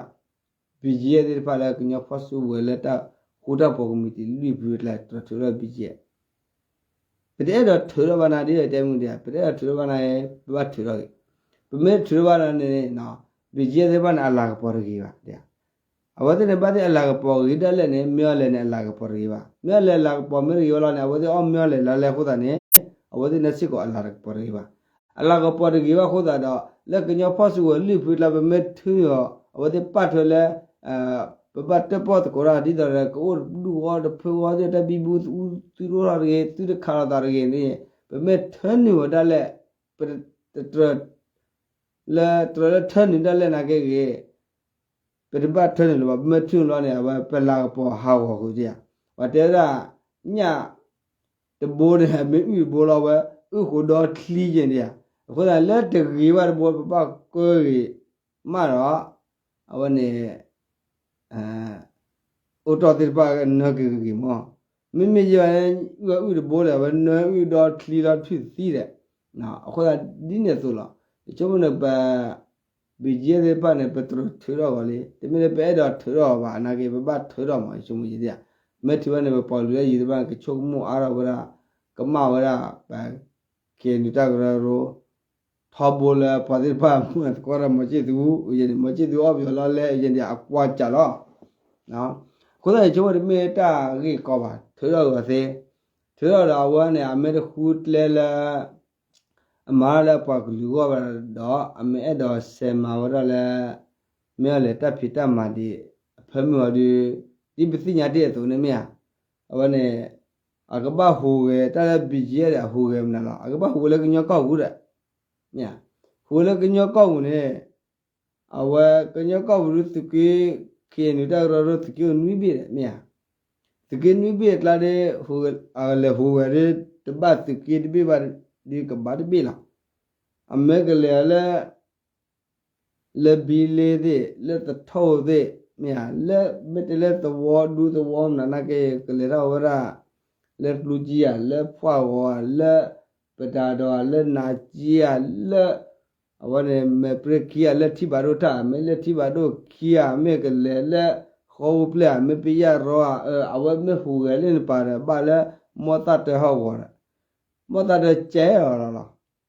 BGF သ့ၣ်တဖၣ်လၢကညီဖီၣ်စုကဝဲၤလၢတၢ်ဃူတၢ်ဖိးကမံးတံာ်လွံၢ်ဖုအကျါ တြၢၤထုးထီၣ် BGF ပတအဲၣ်ဒိးထုးထီၣ်ဘၣ်နၤဒ်တဲမုၢ်ဒံးဧါ, ပတအဲၣ်ဒိးထုးထီၣ်ဘၣ်နၤ ပဘၣ်ထုးထီၣ်က့ၤ, ပမ့ၢ်ထုးထီၣ်ဘၣ်နၤန့ၣ် BGF သ့ၣ်တဖၣ်န့ၣ် အလၤကပီၤတဂ့ၤဘၣ်. အဝဲသ့ၣ်န့ၣ် ဘၣ်သ့ၣ်အလၤကပီၤဂ့ၤဒၣ်လဲာ်န့ၣ် မ့ၢ်အီၤလဲၤန့ၣ် အလၤကပီၤတဂ့ၤဘၣ်. မ့ၢ်အီၤလဲၤအလၤကပီၤမ့ၢ်တဂ့ၤဘၣ်လီၤန့ၣ် အဝဲသ့ၣ်အီၣ်မ့ၢ်အီၤလဲၤလီၤလဲၢ်အဃိသတးန့ၣ် အဝဲသ့ၣ်န့ၣ်စ့ၢ်ကီးအလၤကပီၤတဂ့ၤဘၣ်. အလၤကပီၤတဂ့ၤဘၣ်အဃိသတးဒီး လၢကညီဖီၣ်စုကဝဲၤလွံၢ်ဖုအကျါ ပမ့ၢ်ထုးန့ၢ်အီၤ အဝဲသ့ၣ်ပာ်ထွဲလၢ ပဘၣ်တၢၣ်ပီၣ်သကိးတၢ် ဒ်သိးဒီး ကအိၣ်တဒူၣ်ဃီတဖုဃီ တၢ်ဘံဘူသုတအိၣ်ထီၣ်တဂ့ၤ သုတခးလိာ်သးတဂ့ၤန့ၣ် ပမ့ၢ်ထုးန့ၢ်ဝဲဒၣ်လဲာ် ပတတြၢၤ လၢတြၢၤလၢထုးန့ၢ်ဒၣ်လဲာ်နာ်က့ဂ့ၤ ပတဘၣ်ထုးန့ၢ်လၢၤဘၣ်. ပမ့ၢ်ထုးန့ၢ်လီၤန့ၣ် အဝဲပလၤကပီၤဟးဂီၤဃုာ်ဒံးဧါ. ပှၤတဲဝဲဒၣ် ညၣ် တဘိန့ၣ် မ့ၢ်အုၣ်တဘိလီၤ အဝဲအုၣ်ဃုာ်ဒီချံက့ၤဒံးဧါ. အဃိသတးလၢတဂ့ၤဘၣ်တဘိ ပဘၣ်ကၢဂ့ၤမးဒီး အဝဲန့ၣ် အိၣ်တီၢ်သ့ၣ်တဖၣ်နၢက့ၤဂ့ၤမး, မ့မ့ၢ်ယဲ အုၣ်အုၣ်တဘိဒီး အဝဲနၢအုၣ်ဒီချံလီၤထွံၣ်သံဒီး, အဃိသတးဒ်န့ၣ်အသိးလီၤ. ယဆိကမိၣ်န့ၣ် ပ BGF သ့ၣ်တဖၣ်န့ၣ် ပတြၢၤထုးထီၣ်ဂီၤလံ, တမ့ၢ်လၢပအဲၣ်ဒိးထုးထီၣ်ဘၣ် နာ်က့ ပဘၣ်ထုးထီၣ်မး ယဆိကမိၣ်ယဲဒၣ်. မ့ၢ်ထုးဘၣ်န့ၣ် ပပှၤကလုာ်လၢယံၤတဖၣ်န့ၣ် ကဆိကမိၣ်အါထီၣ်ဝဲဒၣ် ကမၣ်ဝဲဒၣ် ပ KNU တၢ်ကရၢကရိ ထီဘိလၢပှၤသ့ၣ်တဖၣ်မၤသကိးဒီး မီၤဆံၣ်သူ ယဲန့ၣ် မီၤဆံၣ်သူအီၣ်ပယီၤလီၤလဲၢ် ယဲန့ၣ် အကွၢ်ကးလီၤ. အဃိသတး ယဆိကမိၣ်တမ့ၢ်တၢ်ဂ့ၢ်ကီဘၣ် ထုးထီၣ်ဂီၤသ့, ထုးထီၣ်ဒီးအဝဲန့ၣ် အမ့ၢ်တဃုကျဲလၢ အမၤထီၣ်လၢပှၤကလုာ်အဂီၢ်ဘၣ်ဒီး အမ့ၢ်အဲၣ်ဒိးစဲးမၤဝဲဒၣ်လၢ မ့ၢ်အီၤလဲၤတၢ်ဖံးတၢ်မၤဒံး အဖၢမုၢ်အီၤဒုး ဒ်ပသ့ၣ်ညါတ့ၢ်အသိးန့ၣ်မ့ၢ်ဧါ. အဝဲန့ၣ် အကဘၣ်ဟူးဂဲၤတၢ်လၢ BGF ဒီး အဟူးဂဲၤမနုၤလီၤ. အကဘၣ်ဟူးလၢကညီကီၢ်ပူၤဒီး မ့ၢ်ဧါ, ဟူးလၢကညီကီၢ်ပူၤန့ၣ် အဝဲကညီကီၢ်ပူၤဒုးသုးက့ KNU တၢ်ကရၢကရိ သုးက့အိၣ်နွံဘ့ၣ်ဒီး မ့ၢ်ဧါ, သုးက့နွံဘ့ၣ်အကျါဒီး အလဲၤဟူးဂဲၤဒီး တဘၣ်သုးက့တဘ့ၣ်ဘၣ်ဒီး ကဘၣ်တဘ့ၣ်လီၤ. အမ့ၢ်ကလဲၤလၢ လၢဘံလ့သ့ၣ် လၢသထီၣ်သ့ၣ် မ့ၢ်ဧါ, လၢမ့ၢ်တဲလၢသဝီဒူသဝီမနုၤနာ်က့ ကလဲၤထီၣ်ဝဲဒၣ် လၢကျူကံဧါ လၢဖှၣ်ဂီၤဧါ လၢပတၤဒီဧါ လၢနၤကံဧါ လၢ အဝဲန့ၣ် မဲာ်ပြ့ခံဧါ လၢထံဘၣ်ဒိၣ်တၢ် မ့ၢ်လၢထံဘၣ်ဒိၣ်ခံဧါ မ့ၢ်ကလဲၤလၢဃီပူၤပျဲၢ်ဧါ မ့ၢ်ပယၢ်ရီဧါ အဝဲမ့ၢ်ဟူးဂဲၤလၢနပၤဒီး ဘၣ်လၢ မီၢ်သၣ်တၢဟီၣ်ကဝီၤဒီး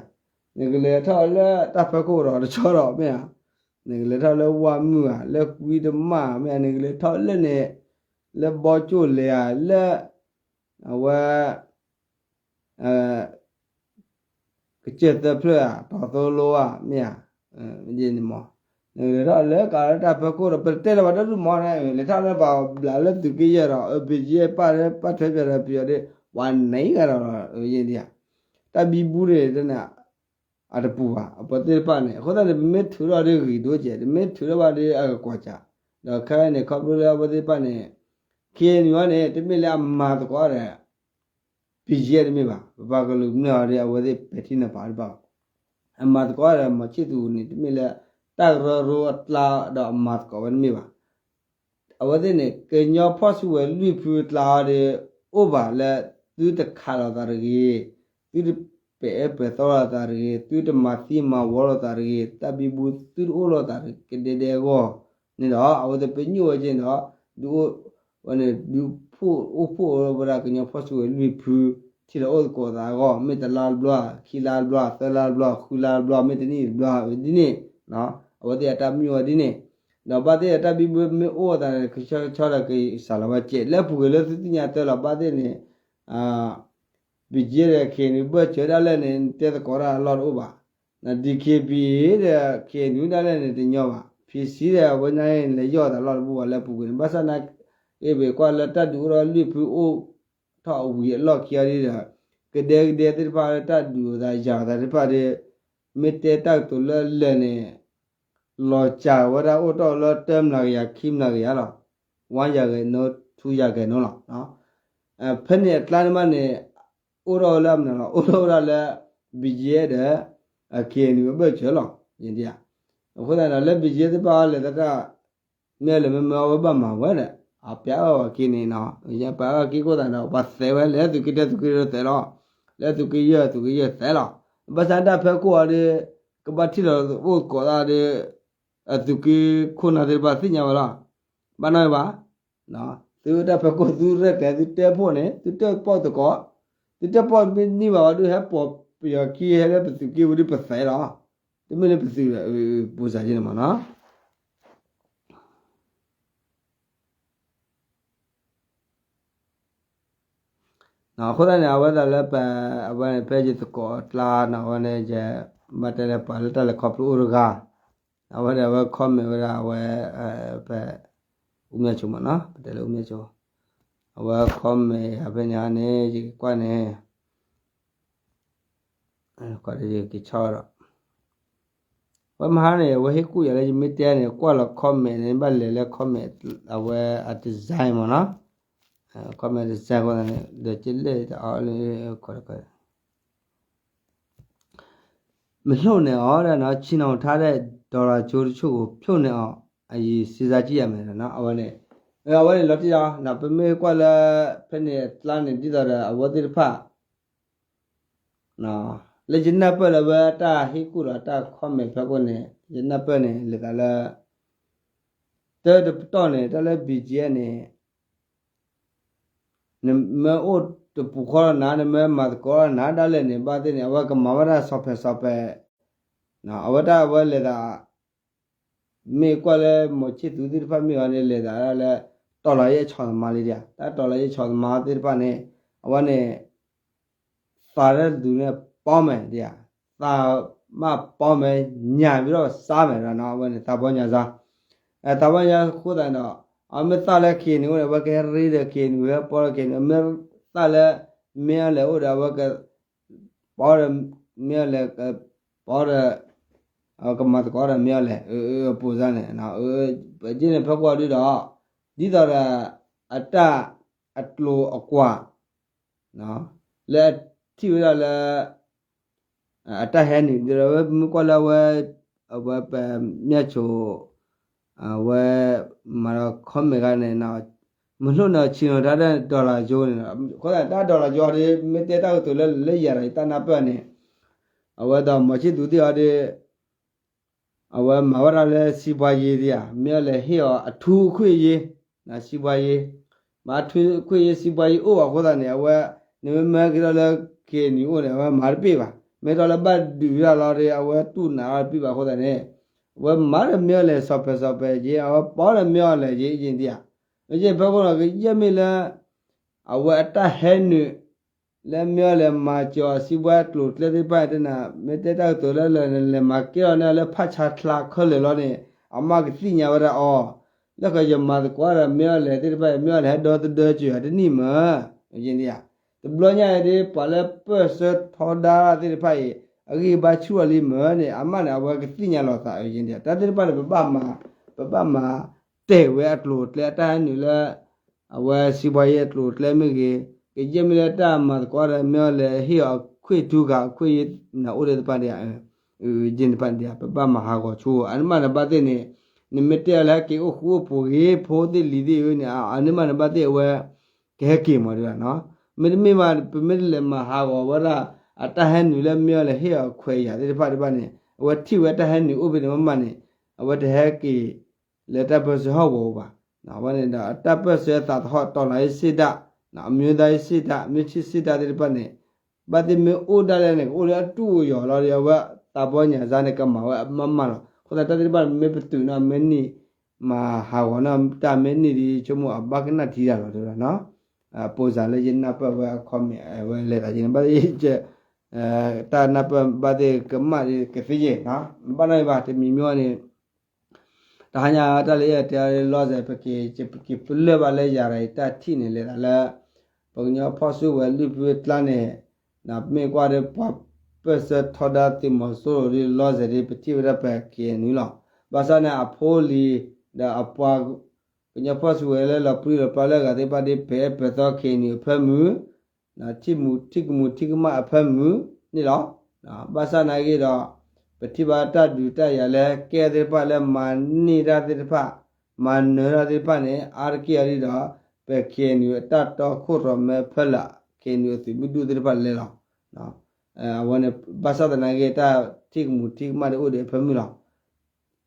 မီၢ်သၣ်တၢကဲအီၤလီၤလီၤ. နကလဲၤထီၣ်လၢတၢ်ဖၢခိၣ်ဒီးတဆီဒီးမ့ၢ်ဧါ, နကလဲၤထီၣ်လၢဝၣ်မုၢ်ဧါ လၢကွံတမၣ်မ့ၢ်ဧါ နကလဲၤထီၣ်လၢန့ၣ် လၢဘီကၠိၣ်လဲၤဧါ လၢ အဝဲ ကစၢၢ်သၢဖျၢၣ်ဧါ တီၤသိလိဧါ မ့ၢ်ဧါ, ဒ်န့ၣ်မး နကလဲၤထီၣ်လၢကးလၢတၢ်ဖၢခိၣ်ဒီး ပတတဲလၢၤဘၣ်တၢ်ဒုးမးန့ၣ် လဲၤထီၣ်လၢဘၣ်ဘျးလၢသုးက့ယဲၢ်ဒီး အ BGF ပာ်လၢပာ်ထွဲပယီၤဒီးပယီၤဒီး ပှၤန့ၣ်ဂၤဒီး ယဲၢ်ဒံးဧါ, တၢ်ဘံဘူန့ၣ်တန့ၣ် အတပူၤဘၣ် အပှၤသ့ၣ်တဖၣ်န့ၣ် အဃိသတးန့ၣ် ပမ့ၢ်ထုးထီၣ်ဒီးဂ့ၤဒိၣ်ကဲး တမ့ၢ်ထုးထီၣ်ဘၣ်ဒီးအကကွၢ်စး, ဒီးခဲအံၤန့ၣ် ခီဖျိလၢအဝဲသ့ၣ်တဖၣ်န့ၣ် KNU န့ၣ် တမ့ၢ်လၢအမၤသကိးဒီး BGF တမ့ၢ်ဘၣ်, ပပှၤကလုာ်မနုၤအီၤဒီး အဝဲသ့ၣ်ပဲာ်ထံနီၤဖးတဘၣ်ဘၣ်. အမၤသကိးဒီး မီၤဆံၣ်သူန့ၣ် တမ့ၢ်လၢ တၢ်ကရၢကရိအကျါဒီးအမၤသကိးဝဲတမ့ၢ်ဘၣ်. အဝဲသ့ၣ်န့ၣ် ကညီဖီၣ်စုကဝဲၤလွံၢ်ဖုအကျါအီၤဒီး အိၣ်ဘၣ်လၢ သုတခးလိာ်သးတဂ့ၤ, သုတပဲာ်အၢပဲာ်သီလိာ်သးတဂ့ၤ, သုတမၤသံမၤဝီလိာ်သးတဂ့ၤ, တၢ်ဘံဘူသုတအိၣ်လိာ်သးကဒဲဒဲအဂီၢ်န့ၣ်ဒီး အဝဲသ့ၣ်ပညိၣ်ဝဲက့ၤဒီး ဒုးအိၣ် ဝဲန့ၣ် ဒုးဖှိၣ်အိၣ်ဖှိၣ်ဝဲဒၣ်ကညီဖီၣ်စုကဝဲၤလွံၢ်ဖု ထံၣ်လိာ်အိၣ်သကိးသးအဂီၢ် မ့ၢ်တလါတဘျီ, ခံလါတဘျီ, သၢလါတဘျီ, ဃုလါတဘျီ, မ့ၢ်တနံၣ်တဘျီဒ်န့ၣ်, အဝဲသ့ၣ်အတၢ်ပညိၣ်ဝဲဒ်န့ၣ်, ဒီးဘၣ်သ့ၣ်ဒီးတၢ်ဘံဘူမ့ၢ်အိၣ်သးန့ၣ် ကဆီကဆီဒီးကစးလီၤဝဲကဲး လၢအပူၤကွံာ်လၢသုသ့ၣ်ညါတၢ်လီၤ ဘၣ်သ့ၣ်န့ၣ် BGF ဒီး KNU ဘၢၣ်စၢၤဒၣ်လဲာ်န့ၣ် တဲသကိးတၢ်အလီၢ်တအိၣ်ဘၣ်. DKBA ဒီး KNU ဒၣ်လဲာ်န့ၣ်တညီဘၣ်. PC ဒီးအဝဲန့ၣ်လဲၤယီၢ်သးလီၢ်တဘူၣ်ဘၣ်လၢအပူၤကွံာ်န့ၣ် ဘၣ်ဆၣ်နာ်က့ ပကွၢ်လၢတၢ်ဒုးအိၣ်ထီၣ်လွံၢ်ဖုအိၣ်ထီၣ်ဝံၤအလီၢ်ခံအီၤဒီး ကဒဲကဒဲသ့ၣ်တဖၣ်လၢတၢ်ဒုးအသးယၤသးသ့ၣ်တဖၣ်ဒီး မ့ၢ်တဲတၢ်ကတိၤလၢလၢာ်န့ၣ် လီၤစၢ်ဝဲဒၣ်အိၣ်ထီၣ်လၢတၢမျးကယၤ ခံမျးကယၤလီၤ. ဝါယၤဂဲၤနိ ထူယၤဂဲၤနိလီၤ. ဖဲန့ၣ်အကျါန့ၣ်မးန့ၣ် အိၣ်ထီၣ်ဝဲလၢမနုၤလီၤ အိၣ်ထီၣ်ဝဲဒၣ်လၢ BGF ဒီး KNU အဘၢၣ်စၢၤလီၤ. အဃိသတးဒီး လၢ ဘီကၠ့ သ့ၣ်တဖၣ်အီၤလဲၤသတး မ့ၢ်အီၤလဲၤမ့ၢ်မ့ၢ်အီၤဝဲဘၣ်မၤဝဲဒီး အပျးအီၣ်ဝဲက့န့ၣ်နီၤ, ပျးအီၣ်ဝဲက့အဃိသတးဒီး ပှၤသဲးဝဲ လဲၤသုးက့တၢၢ်သုးက့တၢၢ်သဲးလီၤ, လဲၤသုးက့ယဲၢ်သုးက့ယဲၢ်သဲးလီၤ. ဘၣ်ဆၣ်တၢ်ဖီခိၣ်အီၤဒီး ကဘၣ်ထံၣ်လီၤအိၣ်သကိးသးဒီး အသုးက့ခိၣ်နၢ်သ့ၣ်တဖၣ်သ့ၣ်ညါဝဲလီၤ. ဘၣ်နီၣ်ဘၣ် သုတၢ်ဖီခိၣ်သုရဲၣ်ကျဲၤသုတဲဖှိၣ်န့ၣ် သုတဲပီၣ်သကိး, သုတဲပီၣ်မ့ၢ်န့ၢ်ဘၣ်ဝဲဒုး ဟဲပိာ်ပယီၤခံ ဟဲလၢပသုးက့ဝံၤဒီးပသဲးလီၤ. တမ့ၢ်လၢပသုး ပူၤစးက့န့ၣ်မ့ၢ်နီၤ. အဃိသတးန့ၣ် အဝဲဒၣ်လၢပ အဝဲန့ၣ် ဖဲယသကိးအကျါနီၤ အဝဲန့ၣ် ယဘၣ်တဲလၢပှၤလၢတၢ်လဲၤခီဖျိအိၣ်တဂၤ အဝဲဒၣ်အဝဲ comment ဝဲဒၣ်အဝဲ ဖဲ ဦးမြတ်ကျော် မ့ၢ်နီၤ ပတဲလၢ ဦးမြတ်ကျော် အဝဲ comment ယၤဖဲန့ၣ်န့ၣ် ယကကွၢ်န့ၣ် ကဆီဒီး ဝဲမဟါန့ၣ် အဝဲဟ့ၣ်ကူၣ်ယၤလၢယမ့ၢ်တဲန့ၣ် ကွၢ်လီၤ comment န့ၣ် ဘၣ်လဲၤလၢ comment အဝဲအ design မ့ၢ်နီၤ, comment design အဃိသတးန့ၣ် ဒီးကလဲၣ်တအီလၢ မ့ၢ်ဖျိန့ၢ်အီၤဒီးနီၤ ဆံနီၤထါဒီး dollar ကၠိတဆိၣ်ကိၣ် ဖျိန့ၢ်အီၤ အယံၤစံးစါကံယၤမဲာ်ဒီးနီၤ အဝဲန့ၣ် အဝဲန့ၣ်လီၤတံၢ်လီၤ ပမ့ၢ်ကွၢ်လၢ ဖဲန့ၣ်အကျါန့ၣ် ဒ်သိးဒီးအဝဲသ့ၣ်တဖၣ် လၢယနၢ်ပၢၢ်လၢဝဲတၢ်ဟ့ၣ်ကူၣ်ဒီးတၢ် comment ဖဲခိၣ်န့ၣ် ယနၢ်ပၢၢ်န့ၣ် လဲၤသးလၢ တၢတပတီၢ်န့ၣ် တၢ်လၢ ဘီကၠ့ န့ၣ် နမ့ၢ်အိၣ်တပူၤဃီလီၤနၤ နမ့ၢ်မၤသကိးလီၤနၤ ဒၣ်လဲာ်န့ၣ် ဘၣ်သ့ၣ်န့ၣ် အဝဲကမၤဝဲဒၣ်ဆီၣ်ဖဲးဆီၣ်ဖဲး အဝဲတၢ်အဝဲလဲၤသး မ့ၢ်ကွၢ်လၢ မီၤဆံၣ်သူးသ့ၣ်တဖၣ်မ့ၢ်အီၤန့ၣ် လဲၤသးဒၣ်လၢ တီၢ်လီၤယဲၢ်ဆီၣ်သမါလံဒံးဧါ တၢ်တီၢ်လီၤယဲၢ်ဆီၣ်သမါသ့ၣ်တဖၣ်န့ၣ် အဝဲန့ၣ် သးလၢဒုးန့ၣ် ပီမဲာ်ဒံးဧါ, သးမးပီမဲာ် ညၣ်ဝံၤဒီးစါမဲာ်ဒီးနီၤ အဝဲန့ၣ် သးပီညၣ်စါ, သးပီညၣ်စါအဃိသတးဒီး အမ့ၢ်သးလၢ KNU အိၣ်န့ၣ် အဝဲကဟဲရ့ဒီး KNU ဟဲပီဒီး KNU အမ့ၢ်သးလၢ မ့ၢ်အီၤလဲၣ်အိၣ်ဒီး အဝဲက ပီဒီး မ့ၢ်အီၤလဲၣ် ပီဒီး ကမၤသကိးဒီး မ့ၢ်အီၤလဲၣ် ပူၤစါန့ၣ် ပက့န့ၣ် ဖဲကွၢ်ဒုဒီး ဒ်သိးဒီး အတၢ်အကျိၤအကွာ် လၢအထံၣ်ဝဲဒၣ်လၢ အတၢ်ဟဲနုာ် ဒီးဝဲမ့ၢ်ကွၢ်လၢအဝဲ အဝဲပမၠၣ်ဆိ အဝဲ မၤဒီး comment ခါန့ၣ် မ့ၢ်ဖျိန့ၢ်အီၤဆံနီၤထါဒီး dollar ကၠိန့ၣ် အဃိသတး တၢ် dollar ကၠိဒီး မ့ၢ်တဲတၢ်ကတိၤလၢ လၢယၤဒီးယတၢ်နၢ်ပၢၢ်န့ၣ် အဝဲဒီး မီၤဆံၣ်သူးသ့ၣ်အီၤဒီး အဝဲမၤဝဲဒၣ်လၢ စီးပွားရေး ဒံးဧါ, မ့ၢ်အီၤလဲၣ်ဟ့ၣ်အီၤ အထူးအခွင့်အရေး စီးပွားရေး, မ့ၢ်အထူးအခွင့်အရေး စီးပွာ်ယံၤအိၣ်ဘၣ်အဃိသတးန့ၣ် အဝဲ နမ့ၢ်မၢက့ၤထီၣ်လၢ KNU အိၣ်န့ၣ် အဝဲမၤတပ့ၢ်ဘၣ်. မ့ၢ်ထီၣ်လၢဘၣ်ဒုးဝဲဒၣ်လီၤဒီး အဝဲတူၢ်နးအီၤတပ့ၢ်ဘၣ်အဃိသတးန့ၣ် အဝဲမၤဒီးမ့ၢ်အီၤလဲၣ် စီၤပၢၤစီၤပၢၤက့ၤ အဝဲပီဒီးမ့ၢ်အီၤလဲၣ်က့ၤ ယံၤဒံးဧါ. မ့ၢ်က့ၤဖဲခိၣ်နီၤ ကယဲၢ်မ့ၢ်လၢ အဝဲအတၢ်ဟဲနုာ် လၢမ့ၢ်အီၤလဲၣ် မၤစၢၤအီၤ စီးပွားကျိၤကျဲသ့ၣ်တဖၣ်န့ၣ် တဲနၤ မ့ၢ်တဲတၢ်ကတိၤလၢ လဲၤမၤကဲထီၣ်န့ၢ်လၢ ဖးဆါချါခဲလၢာ်လီၤန့ၣ် အမ့ၢ်ကသ့ၣ်ညါဝဲဒၣ်အီၤ လၢယမၤသကိးဒီးမ့ၢ်အီၤလဲၣ်သ့ၣ်တဖၣ်အံၤ မ့ၢ်အီၤလဲၣ်ဟဲဒီသဒၢစၢၤယၤတနံၣ်မး ယံၤဒံးဧါ. တဘျီညါအံၤဒ် ပှၤလၢပၢၢ်ဆၢထီဒါသ့ၣ်တဖၣ်အံၤ အဂံၢ်ဘါဆူၣ်ထီၣ်လံမးန့ၣ် အမ့ၢ်န့ၣ် အဝဲကသ့ၣ်ညါလီၤသး ယံၤဒံးဧါ. တၢ်သ့ၣ်တဖၣ်န့ၣ် ပဘၣ်မၤ ပဘၣ်မၤတဲာ်ဝဲအကျိၤအကျဲ အတၢ်ဟဲနုာ်လၢ အဝဲစီးပွားရေးအကျိၤအကျဲမ့ၢ်ဂ့ၤ, ကယဲၢ်မ့ၢ်လၢတၢ်မၤသကိးဒီး မ့ၢ်အီၤလဲၣ်ဟ့ၣ်အီၤခွင့်ထူခါ အခွင့်အရေး နအိၣ်ဒီးတဖၣ်ဒံးဧါ, ဒ်န့ၣ်တဖၣ်ဒံးဧါ ပဘၣ်မၤဟးဂီၤဆိ အန့ၣ်မးန့ၣ်ဘၣ်သ့ၣ်န့ၣ် နမ့ၢ်တဲအီၤလၢဟဲက့ၤအိၣ်ဃူအိၣ်ဖိးဂ့ၤ ဖိသ့ၣ်လံၤသ့ၣ်ဧၢန့ၣ် အန့ၣ်မးန့ၣ်ဘၣ်သ့ၣ်အဝဲ ကဟဲက့ၤမးဒံးဧါနီၤ. မ့တမ့ၢ်ဘၣ် ပမ့ၢ်တလဲၤမၤဟးဂီၤဝဲဒၣ် အတၢ်ဟဲနုာ်လၢမ့ၢ်အီၤလဲၣ်ဟ့ၣ်အီၤခွဲးယာ်သ့ၣ်တဖၣ်တဖၣ်န့ၣ် အဝဲထံၣ်ဝဲတၢ်ဟဲနုာ်အိၣ်ဖဲန့ၣ်မးမးန့ၣ် အဝဲတဟဲက့ၤ လၢတၢ်ပၢၢ်ဆၢဟီၣ်ကဝီၤဘၣ်. အဝဲန့ၣ်ဒီး တၢ်ပၢၢ်ဆၢသးသဟီၣ် တော်လှန်ရေးစိတ်ဓာတ် အမျိုးသားရေးစိတ်ဓာတ် မျိုးချစ်စိတ်ဓာတ် သ့ၣ်တဖၣ်န့ၣ် ဘၣ်သ့ၣ်မ့ၢ်အိၣ်ဒၣ်လဲာ်န့ၣ် ကအိၣ်လၢအတူၢ်အယီၤလီၤဒီး အဝဲသးပီညၣ်စါန့ၣ် ကမၤဝဲမးမးလီၤ. အဃိသတးတၢ်သ့ၣ်တဖၣ် မ့ၢ်ပတုာ်နီၤ မ့ၢ်န့ၢ် မၤဟးဂီၤနီၤ တၢ်မ့ၢ်န့ၢ်ဒ်ဆိကမိၣ်အဘၣ်ကနၣ်ထံတၢ်လီၤ တဲဝဲဒၣ်နီၤ. ပိစၢ်လၢယနၢ်ပၢၢ်ဝဲအခီမ့ၢ် အဝဲလဲၤသးယံၤန့ၣ် ဘၣ်သ့ၣ် တၢ်နၢ်ပၢၢ်ဘၣ်သ့ၣ်ကမၣ်ကသ့ယဲၢ်နီၤ ဘၣ်နီၢ်ဘၣ် တမံၤမံၤန့ၣ် တဟါညါတၢ်လၢယတဲအီၤလီၤစဲၤ ပက့ၤ ပက့ၤပလၢၢ်ဘၣ်လၢယၤဒီးယတၢ်ထံၣ်န့ၣ် လဲၤသးလၢ ပကညီဖီၣ်စုကဝဲၤလွံၢ်ဖုအကျါန့ၣ် မ့ၢ်ကွၢ်ဒီးပှၤပၢၢ်ဆၢထီဒါသုးမီၤစိရိၤဒီး လီၤစဲၤဒီး ပထံၣ်ဝဲဒၣ်ပ KNU လီၤ. ဘၣ်ဆၣ်န့ၣ် အဖိလံၤ ဒီးအပှၤ ကညီဖီၣ်စုကဝဲၤလၢလီၤပြံလီၤပြါလၢအဂၤသ့ၣ်တဖၣ်ဒီး ပအဲၣ်ပၢၤသီ KNU အဖၢမုၢ် ထံၣ်မူ ထံၣ်ကမူ ထံၣ်ကမၣ်အဖၢမုၢ်န့ၣ်လီၤ. ဘၣ်ဆၣ်နာ်က့ဒီး ပထံၣ်ဘၣ်တၢ်ဒုးတၢ်ယၤလၢကဲသ့ၣ်တဖၣ်လၢမၤန့ၢ်တၢ်သ့ၣ်တဖၣ်, မၤနၢၤတၢ်သ့ၣ်တဖၣ်န့ၣ် အါတက့ၢ်အီၤဒ်ဒီး ပ KNU အတၢ်တီခိၣ်ရိၣ်မဲဖဲလၢ KNU အသုးမုၢ်ဒိၣ်သ့ၣ်တဖၣ်လဲၤလီၤ. အဝဲန့ၣ် ဘၣ်ဆၣ်သနာ်က့ တၢ်ထံၣ်ကမူၤထံၣ်ကမၣ်ဒ်အိၣ်ဒံးဖဲမုၢ်လီၤ.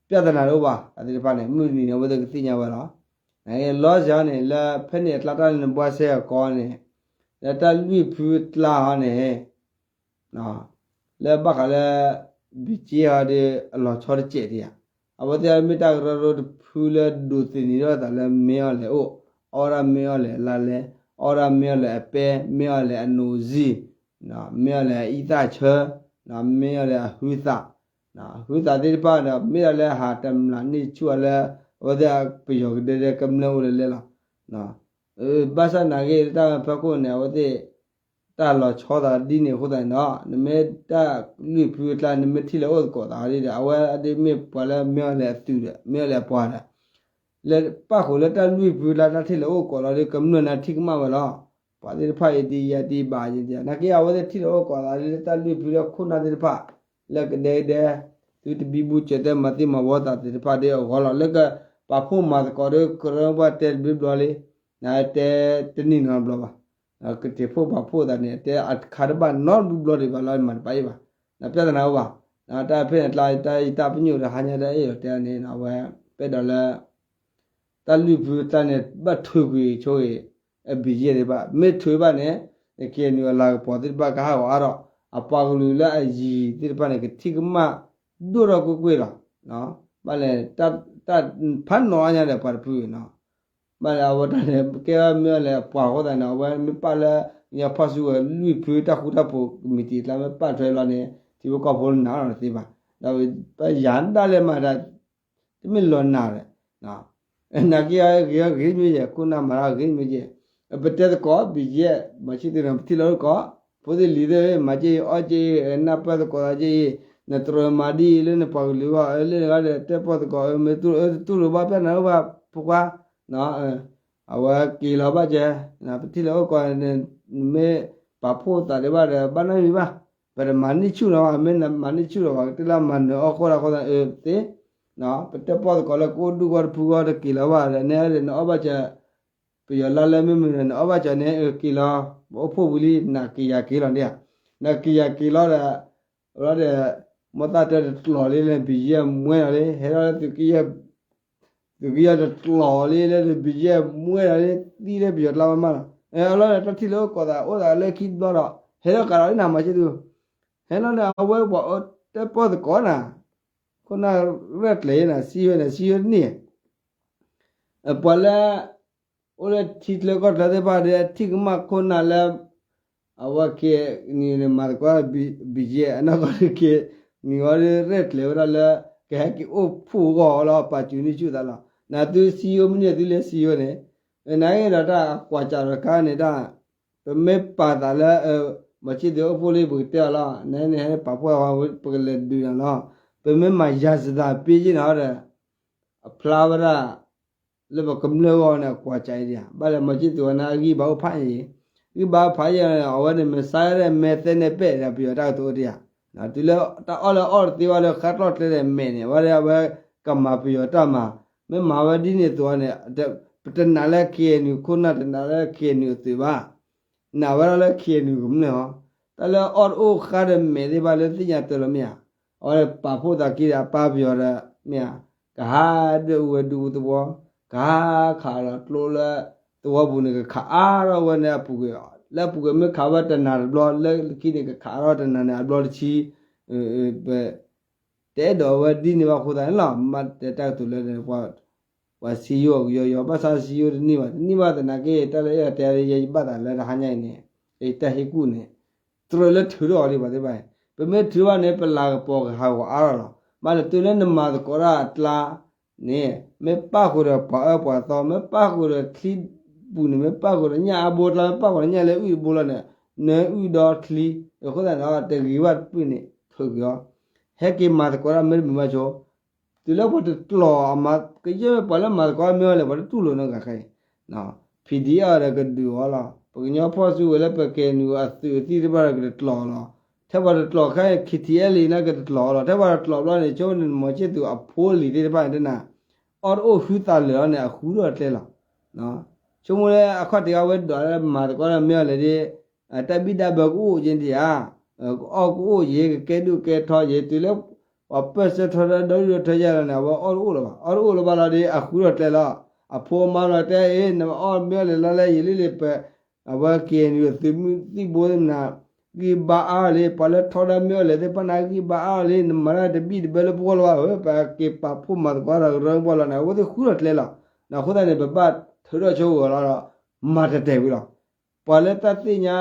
ပြဿနာတအိၣ်ဘၣ် အသ့ၣ်တဖၣ်န့ၣ် မုၢ်တနံၤန့ၣ် အဝဲသ့ၣ်ကသ့ၣ်ညါဝဲလီၤ. နလီၤစ့ၢ်အီၤန့ၣ် လၢဖဲန့ၣ်အကျါတၢ်လၢနဘှါစဲအကီန့ၣ် လၢတၢ်လွံၢ်ဖုအကျါအီၤန့ၣ် လၢဘၣ်ဃးလၢ BGF အီၤဒီး အလီၤဆီတစဲးဒံးဧါ. အဝဲသ့ၣ်မ့ၢ်တၢ်ကရၢကရိတဖုလၢဒိးသန့ၤထီၣ်အသးလၢမ့ၢ်အီၤလဲၣ်အိၣ်, အီၣ်ဒၣ်မ့ၢ်အီၤလဲၣ်အလါလဲ, အီၣ်ဒၣ်မ့ၢ်အီၤလဲၣ်အပဲ, မ့ၢ်အီၤလဲၣ်အနိးစံ, မ့ၢ်အီၤလဲၣ်အအံသၣ်ဆၢ, မ့ၢ်အီၤလဲၣ်အဟုသၣ်, ဟုသၣ်သ့ၣ်တဖၣ်ဒီး မ့ၢ်ဒၣ်လၢဟးတမျးန့ၢ်ဆူၣ်အီၤလၢ အဝဲသ့ၣ်ပယီၤကဒဲဒဲကမျၢၢ်အိၣ်လၢလဲၣ်လီၤ. ဘၣ်ဆၣ်သနာ်က့ တၢ်ဖီခိၣ်န့ၣ် အဝဲသ့ၣ် တၢ်လီၤဆီသးဒ်န့ၣ်အဃိသတးန့ၣ်ဒီး နမ့ၢ်တၢ်လွံၢ်ဖုအကျါ နမ့ၢ်ထံၣ်လၢအိၣ်သကိးသးဒ်ဒီး အဝဲဒ်မ့ၢ်ပှၤလၢမ့ၢ်အီၤလဲၣ်အသုးဒီး မ့ၢ်အီၤလဲၣ်အပှၤဒီး လၢပၣ်ဃုာ်လၢတၢ်လွံၢ်ဖုအကျါ တၢ်ထံၣ်လၢအိၣ်သကိးလီၤဒီး ကမျၢၢ်န့ၣ်ထံၣ်ကမၣ်ဝဲလီၤ. ပှၤသ့ၣ်တဖၣ်အံၤဒ်ယၤဒ်ဘၣ်ယၤ နာ်က့အဝဲသ့ၣ်ထံၣ်လၢအိၣ်သကိးသးလၢတၢ်လွံၢ်ဖုလၢခိၣ်နၢ်သ့ၣ်တဖၣ် လၢကဒဲကဒဲ သုတဘံဘူစၢၤတဲမၤသံမၤဝီသးသ့ၣ်တဖၣ်ဒီးအဂီၢ်လီၤ. လၢကပာ်ဖှိၣ်မၤသကိးဒီးကရၢကရိတဲတဘျီဘျီလံ, နတဲတနံၣ်နီတဘျီဘၣ်. ကတ့ၤဖှိၣ်ပာ်ဖှိၣ်သးန့ၣ် တဲအခါတဘၣ်နီတဘျီဘျီဒံးဘၣ်လီၤ မၤတဘၣ်အံၤဘၣ်. နပြဿနာအိၣ်ဘၣ်. တၢ်ဖဲန့ၣ်အကျါ တၢ်ယတၢ်ပညိၣ်ဒီးဟါညါတၢ်အဲၣ်ဒိးတဲန့ၣ် အဝဲ ပအဲၣ်ဒိးလၢ တၢ်လွံၢ်ဖုအကျါန့ၣ် ဘၣ်ထုးကွံာ်ဆိဂ့ၤ အ BGF သ့ၣ်တဖၣ် မ့ၢ်ထုးဘၣ်န့ၣ် KNU အလၤကပီၤသ့ၣ်တဖၣ်ကဟးဂီၤအါထီၣ် အပှၤကလုာ်လၢအယံၤသ့ၣ်တဖၣ်န့ၣ် ကထံၣ်ကမၣ်ဒိၣ်ထီၣ်ကွ့ၢ်ကွ့ၢ်လီၤ. ဘၣ်လဲၣ် တၢ်ဖးနီၤအါညါဒီးပှၤတဖုနီၤ ဘၣ်လဲၣ် အဝဲတၢ်န့ၣ် ကဲဝဲမ့ၢ်အီၤလဲၣ်အပှၤအဃိသတးန့ၣ် အဝဲမ့ၢ်ပာ်လၢ ကညီဖီၣ်စုကဝဲၤလွံၢ်ဖုတၢ်ဃူတၢ်ဖိးကမံးတံာ်အကျါ မ့ၢ်ပာ်ထွဲဘျီန့ၣ် ထံဖိကီၢ်ဖိနာ်အီၤတသ့ဘၣ်. ဒီးပယၤဒၣ်လဲာ်မၤတၢ် တမ့ၢ်လီၤနာ်ဒီး နာ်က့အဂ့ၤဂ့ၤမ့ၢ်ယဲၢ် ခိၣ်နၢ်မၤတၢ်ဂ့ၤမ့ၢ်ယဲၢ် ပတဲသကိး BGF မၤဆံၣ်သ့ၣ်နီၤ ပထံၣ်လီၤသကိး ဖိသ့ၣ်လံၤသ့ၣ် မၤက့အီၣ်က့ နၢ်ပၢၢ်သကိးသးက့ နတြီမၤဒ်အံၤလၢနပှၤကလုာ်ဘၣ် လၢနဂၤဒီး တဲပီၢ်သကိး မ့ၢ်တူၢ်လိာ်ဘၣ် ပြၢနၤဘၣ် ဖိခွါ အဝဲက့ၤလီၤဘၣ်ကဲ ပထံၣ်လၢအိၣ်သကိး နမ့ၢ်ပာ်ဖှိၣ်သးဒံးဘၣ်ဒီး ဘၣ်နီတမံၤဘၣ်. ပတမၤန့ၢ်ဆူၣ်နီၤဘၣ် မ့ၢ်မၤန့ၢ်ဆူၣ်ဒီး ပှၤကတ့လၢမၤနၢၤအီၣ်ဃိဒၣ်ဃိသတး သ့ ပတဲပီၢ်သကိးလၢကအိၣ်ဒူၣ်ဂီၢ်တဖုဂီၢ်တက့ၤလီၤဘၣ်ဒီး နဲဒၣ်နအီၣ်ဘၣ်စၢၤ ပယီၤလါလဲမ့ၢ်မနုၤန့ၣ် နအီၣ်ဘၣ်စၢၤန့ၣ် က့ၤလီၤ ပအိၣ်ဖှိၣ်ဝံၤလံ နက့ၤယၤက့ၤလီၤဒၣ်ဧါ နက့ၤယၤက့ၤလီၤဒီး လီၤဒီး မိၢ်သၣ်တၢ်တကျိၤလံလၢ BGF မွဲလီၤလံ ဟဲထီၣ်လၢ သုးက့ယဲၢ်တကျိၤလံလၢ BGF မွဲလီၤလံ သံလၢပယီၤကျါမးမးလီၤ. အလီၢ်ဒီးတၢ်ထံၣ်လၢအိၣ်သကိးသးအိၣ်သးလၢခံတဘျီဒီး ဟဲထီၣ်ကးလီၤလံနၤမၤဆံၣ်သူ ဟဲလီၤဒီးအဝဲပှၤတဲပီၢ်သကိးနၤ ခိၣ်နၢ်ရဲၣ်ကျဲၤနၤ စံယိန့ၣ် စံယိတန့ၢ် ပှၤလၢ အိၣ်လၢထံချၢကီၢ်ချၢသ့ၣ်တဖၣ်ဒီး ထံၣ်ကမၣ်ခိၣ်နၢ်လၢ အဝဲက့ၤနံၤန့ၣ် မၤသကိး BGF အနီၢ်ကီၢ်တက့ၢ် နံၤဝဲဒၣ်ရဲၣ်ကျဲၤဝဲဒၣ်လၢ ကဟဲက့ၤအိၣ်ဖှိၣ်ဂီၢ်လီၤ ပာ်စူၤန့ၢ်ဆူၣ်သးလီၤ. နသုစံယိမ့ၢ်န့ၢ်သုလၢစံယိန့ၣ် နာ်က့ဒီးတၢ်ကွၢ်စးဒီးခါန့ၣ်တၢ် ပမ့ၢ်ပာ်သးလၢ မၤဆံၣ်သုအိၣ်ဖှိၣ်လံ ပကတဲအီၤလီၤ နဲန့ၣ်ဟဲပာ်ဖှိၣ်အီၤ ပကလဲၤဒုးနၤလီၤ. ပမ့ၢ်မၤယၤစသးပ့က့ၤနၤဒီး အဖျါဝဲဒၣ် လၢပကမျၢၢ်ဂီၢ်န့ၣ် အကွၢ်စးအံၤဒံးဧါ ဘၣ်လဲၣ် မၤဆံၣ်သုဝဲန့ၣ် အဂံၢ်ဘါအိၣ်ဖးအံၤ ဂံၢ်ဘါဖးအံၤ အဝဲန့ၣ် မ့ၢ်စါဒၣ်မဲာ်သဲနဲၣ်ပဲၣ်ဒီး ပယီၤတၢ်ကတိၤအိၣ်ဒံးဧါ တုၤလၢတၢ်အီၣ်လၢအီၣ်တသ့ဘၣ်လၢ ဃါကျီၢ်ကျဲဒီးမဲာ်န့ၣ် အဝဲဒၣ်အဝဲကမၤပယီၤတၢ်မၤ မ့ၢ်မၤဝဲဒ်န့ၣ်အသိးန့ၣ် ပတနာ်လၢ KNU ခိၣ်နၢ် တနာ်လၢ KNU အသုးဘၣ် နာ်ဝဲဒၣ်လၢ KNU ကမျၢၢ်ဟီ တၢ်လၢအီၣ်တအိၣ်ဃါဒီးမဲာ်သ့ၣ်တဖၣ်လၢသ့ၣ်ညါတၢ်လီၤမ့ၢ်ဧါ အဝဲပာ်ဖှိၣ်သးက့ၤဒီးအပၢ်ပယီၤဒီး မ့ၢ်ဧါ ကဟးဒွဲၣ်အူဝဲဒူသဝီ ကဟးခးဒီးကျိလၢသဝီပူၤန့ၣ် ကခးအါထီၣ်ဝဲန့ၣ်အပူၤကွံာ် လၢအပူၤကွံာ်မ့ၢ်ခးဝဲတနၤတဘျီ လၢခံန့ၣ် ကခးအါထီၣ်တနၤန့ၣ်အဘျီတဆံ ပ တအဲၣ်ဒိးဝဲဒ်န့ၣ်ဘၣ်အဃိသတးန့ၣ်လီၤ. မ့ၢ်တဲတၢ်ကတိၤလၢ ပှၤစံယိၣ်ကယီယီ ဘၣ်ဆၣ်စံယိၣ်တန့ၢ်ဘၣ် တန့ၢ်ဘၣ်သနာ်က့ တၢ်လၢအဲၣ်ဒိးတဲလၢယဘၣ်သးလၢတဟါညါအံၤန့ၣ် တၢ်ဟ့ၣ်ကူၣ်န့ၣ် တြၢၤလၢထုးထီၣ်အီၤလံပှၤသ့ၣ်တဖၣ်အံၤ ပမ့ၢ်ထုးဘၣ်န့ၣ် ပလၤကပီၤကဟးဂီၤအါထီၣ်လီၤ. ဘၣ်လၢတုၤလၢနမၤသကိးတၢ်အကျါ န့ၣ် မ့ၢ်ပၣ်ဃုာ်ဒီးပှၤအၢပှၤသီ မ့ၢ်ပၣ်ဃုာ်ဒီးချံပူၤန့ၣ် မ့ၢ်ပၣ်ဃုာ်ဒီးညၣ်အါဘိတၢ် မ့ၢ်ပၣ်ဃုာ်ဒီးညၣ်လၢအုၣ်တဘိလီၤန့ၣ် နအုၣ်ဒီချံ အဃိသတးန့ၣ် တဂ့ၤဘၣ်တပုၢ်န့ၣ် ထုးက့ၤအီၤ ဟဲက့ၤမၤသကိးတၢ်မ့ၢ်တမုာ်ဘၣ်ဆိ တုၤလၢပှၤတကျိာ်အမၤ ကယဲၢ်ပှၤလၢမၤသကိးမ့ၢ်အီၤလဲၣ် ပှၤတတူၢ်လိာ်နီတဂၤခဲအံၤ PDF ဒီးကဒုးအီၤလီၤ. ပကညီဖီၣ်စုကဝဲၤလၢပ KNU အသုးအသံၣ်တဖၣ်ဒီးကတကျိာ်လီၤ. ထဲပှၤတကျိာ်ခဲ ခံထံၣ်အဲလံ နကတကျိာ်အီၤလီၤ. ထဲပှၤတကျိာ်ဘျီန့ၣ် ဆိမိၣ်န့ၣ် မီၤဆ့ၣ်သူးအဖိအလံၤသ့ၣ်တဖၣ်န့ၣ် တနၤ အီၣ်တအိၣ်ဟုသးလၢာ်လီၤန့ၣ် အဃုထီၣ်ကျဲလီၤ. ဆိကမိၣ်လၢအခီၣ်ထံးအဝဲဒိးလၢမၤသကိးဒီးမ့ၢ်အီၤလဲၣ်ဒီး တၢ်ဘံၣ်တၢ်ဘၢကအိၣ်က့ၤဒံးဧါ, ကအီၣ်ကအိၣ်က့ၤ ကကဲဒိၣ်ကဲထီက့ၤ တုၤလၢ ပှၤပၢၢ်ဆၢထီၣ်တၢ်ဒီဒူၣ်ဒီထၢယဲၢ်လီၤန့ၣ် အဝဲအီၣ်တအိၣ်လၢၤဘၣ်. အီၣ်တအိၣ်လၢၤဘၣ်လီၤဒီး အဃုထီၣ်ကျဲလီၤ. အဖိအမါလီၤတဲအ့ၣ် နအီၣ်မ့ၢ်အီၤလဲၣ်လီၤလၢယလံၣ်လံၣ်ပၢၤ အဝဲက့ၤနုာ်သုးမုၢ်သံၣ်ဘိသ့ၣ်မနၤ ဂံၢ်ဘါအါလံ, ပှၤလၢထီဒါမ့ၢ်အီၤလဲၣ်သ့ၣ်တဖၣ်န့ၣ် ဂံၢ်ဘါအါလံ, နမၤတၢ်တဘံၣ်တဘၢလၢပဂီၢ်လၢၤဘၣ်ဧၢ, ပက့ၤပာ်ဖှိၣ်မၤသကိးတၢ်ကရၢကရိလီၤန့ၣ် အဝဲသ့ၣ်ဃုထီၣ်ကျဲလီၤ. အဃိသတးန့ၣ် ပဘၣ်ထုးထီၣ်ဆိဂီၤလီၤဒီး မၤတတဲာ်ဝံၤလီၤ. ပှၤလၢတၢ်သ့ၣ်ညါ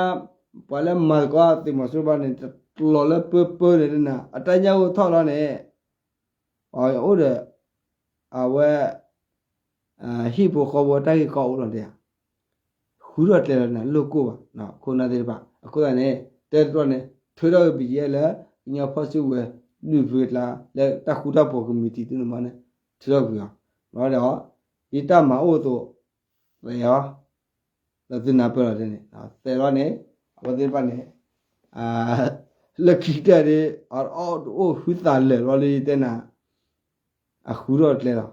ပှၤလၢမၤသကိးသုးမီၤစိရိၤဘၣ်န့ၣ် တကျိာ်လၢပၢပၢန့ၣ်တနၤ အတၢ်ညၣ်ဂိၢ်ထီၣ်လီၤန့ၣ် အိၣ်ဒီး အဝဲ ဟံၣ်ဖိဃီဖိအတၢ်ဂ့ၢ်ကီအိၣ်လီၤဒဲးဧါ, ဃုထီၣ်ကျဲလီၤန့ၣ် လိၣ်ကိၢ်ဘၣ် ခိၣ်နၢ်သ့ၣ်တဖၣ်. အဃိသတးန့ၣ် တဲတရီန့ၣ် ထုးထီၣ်က့ၤ ဘံၣ်ယဲၢ် လၢ ကညီဖီၣ်စုကဝဲၤ ဒုၣ်ဖုအကျါ လၢတၢ်ဃူတၢ်ဖိးကမံးတံာ်သုန့ၣ်မးန့ၣ် ထုးထီၣ်ကွံာ်အီၤ ဒီး ယတၢ်မၤအိၣ်အသိး သဲးအီၤ ဒီးသုနၢ်ပၢၢ်လီၤန့ၣ် သဲးလီၤန့ၣ် အဝဲသ့ၣ်တဖၣ်န့ၣ် လၢခံကတၢၢ်ဒီး အီၣ်တအိၣ်ဟုသးလၢာ်လီၤလၢယတဲနၤ အဃုထီၣ်ကျဲလီၤ.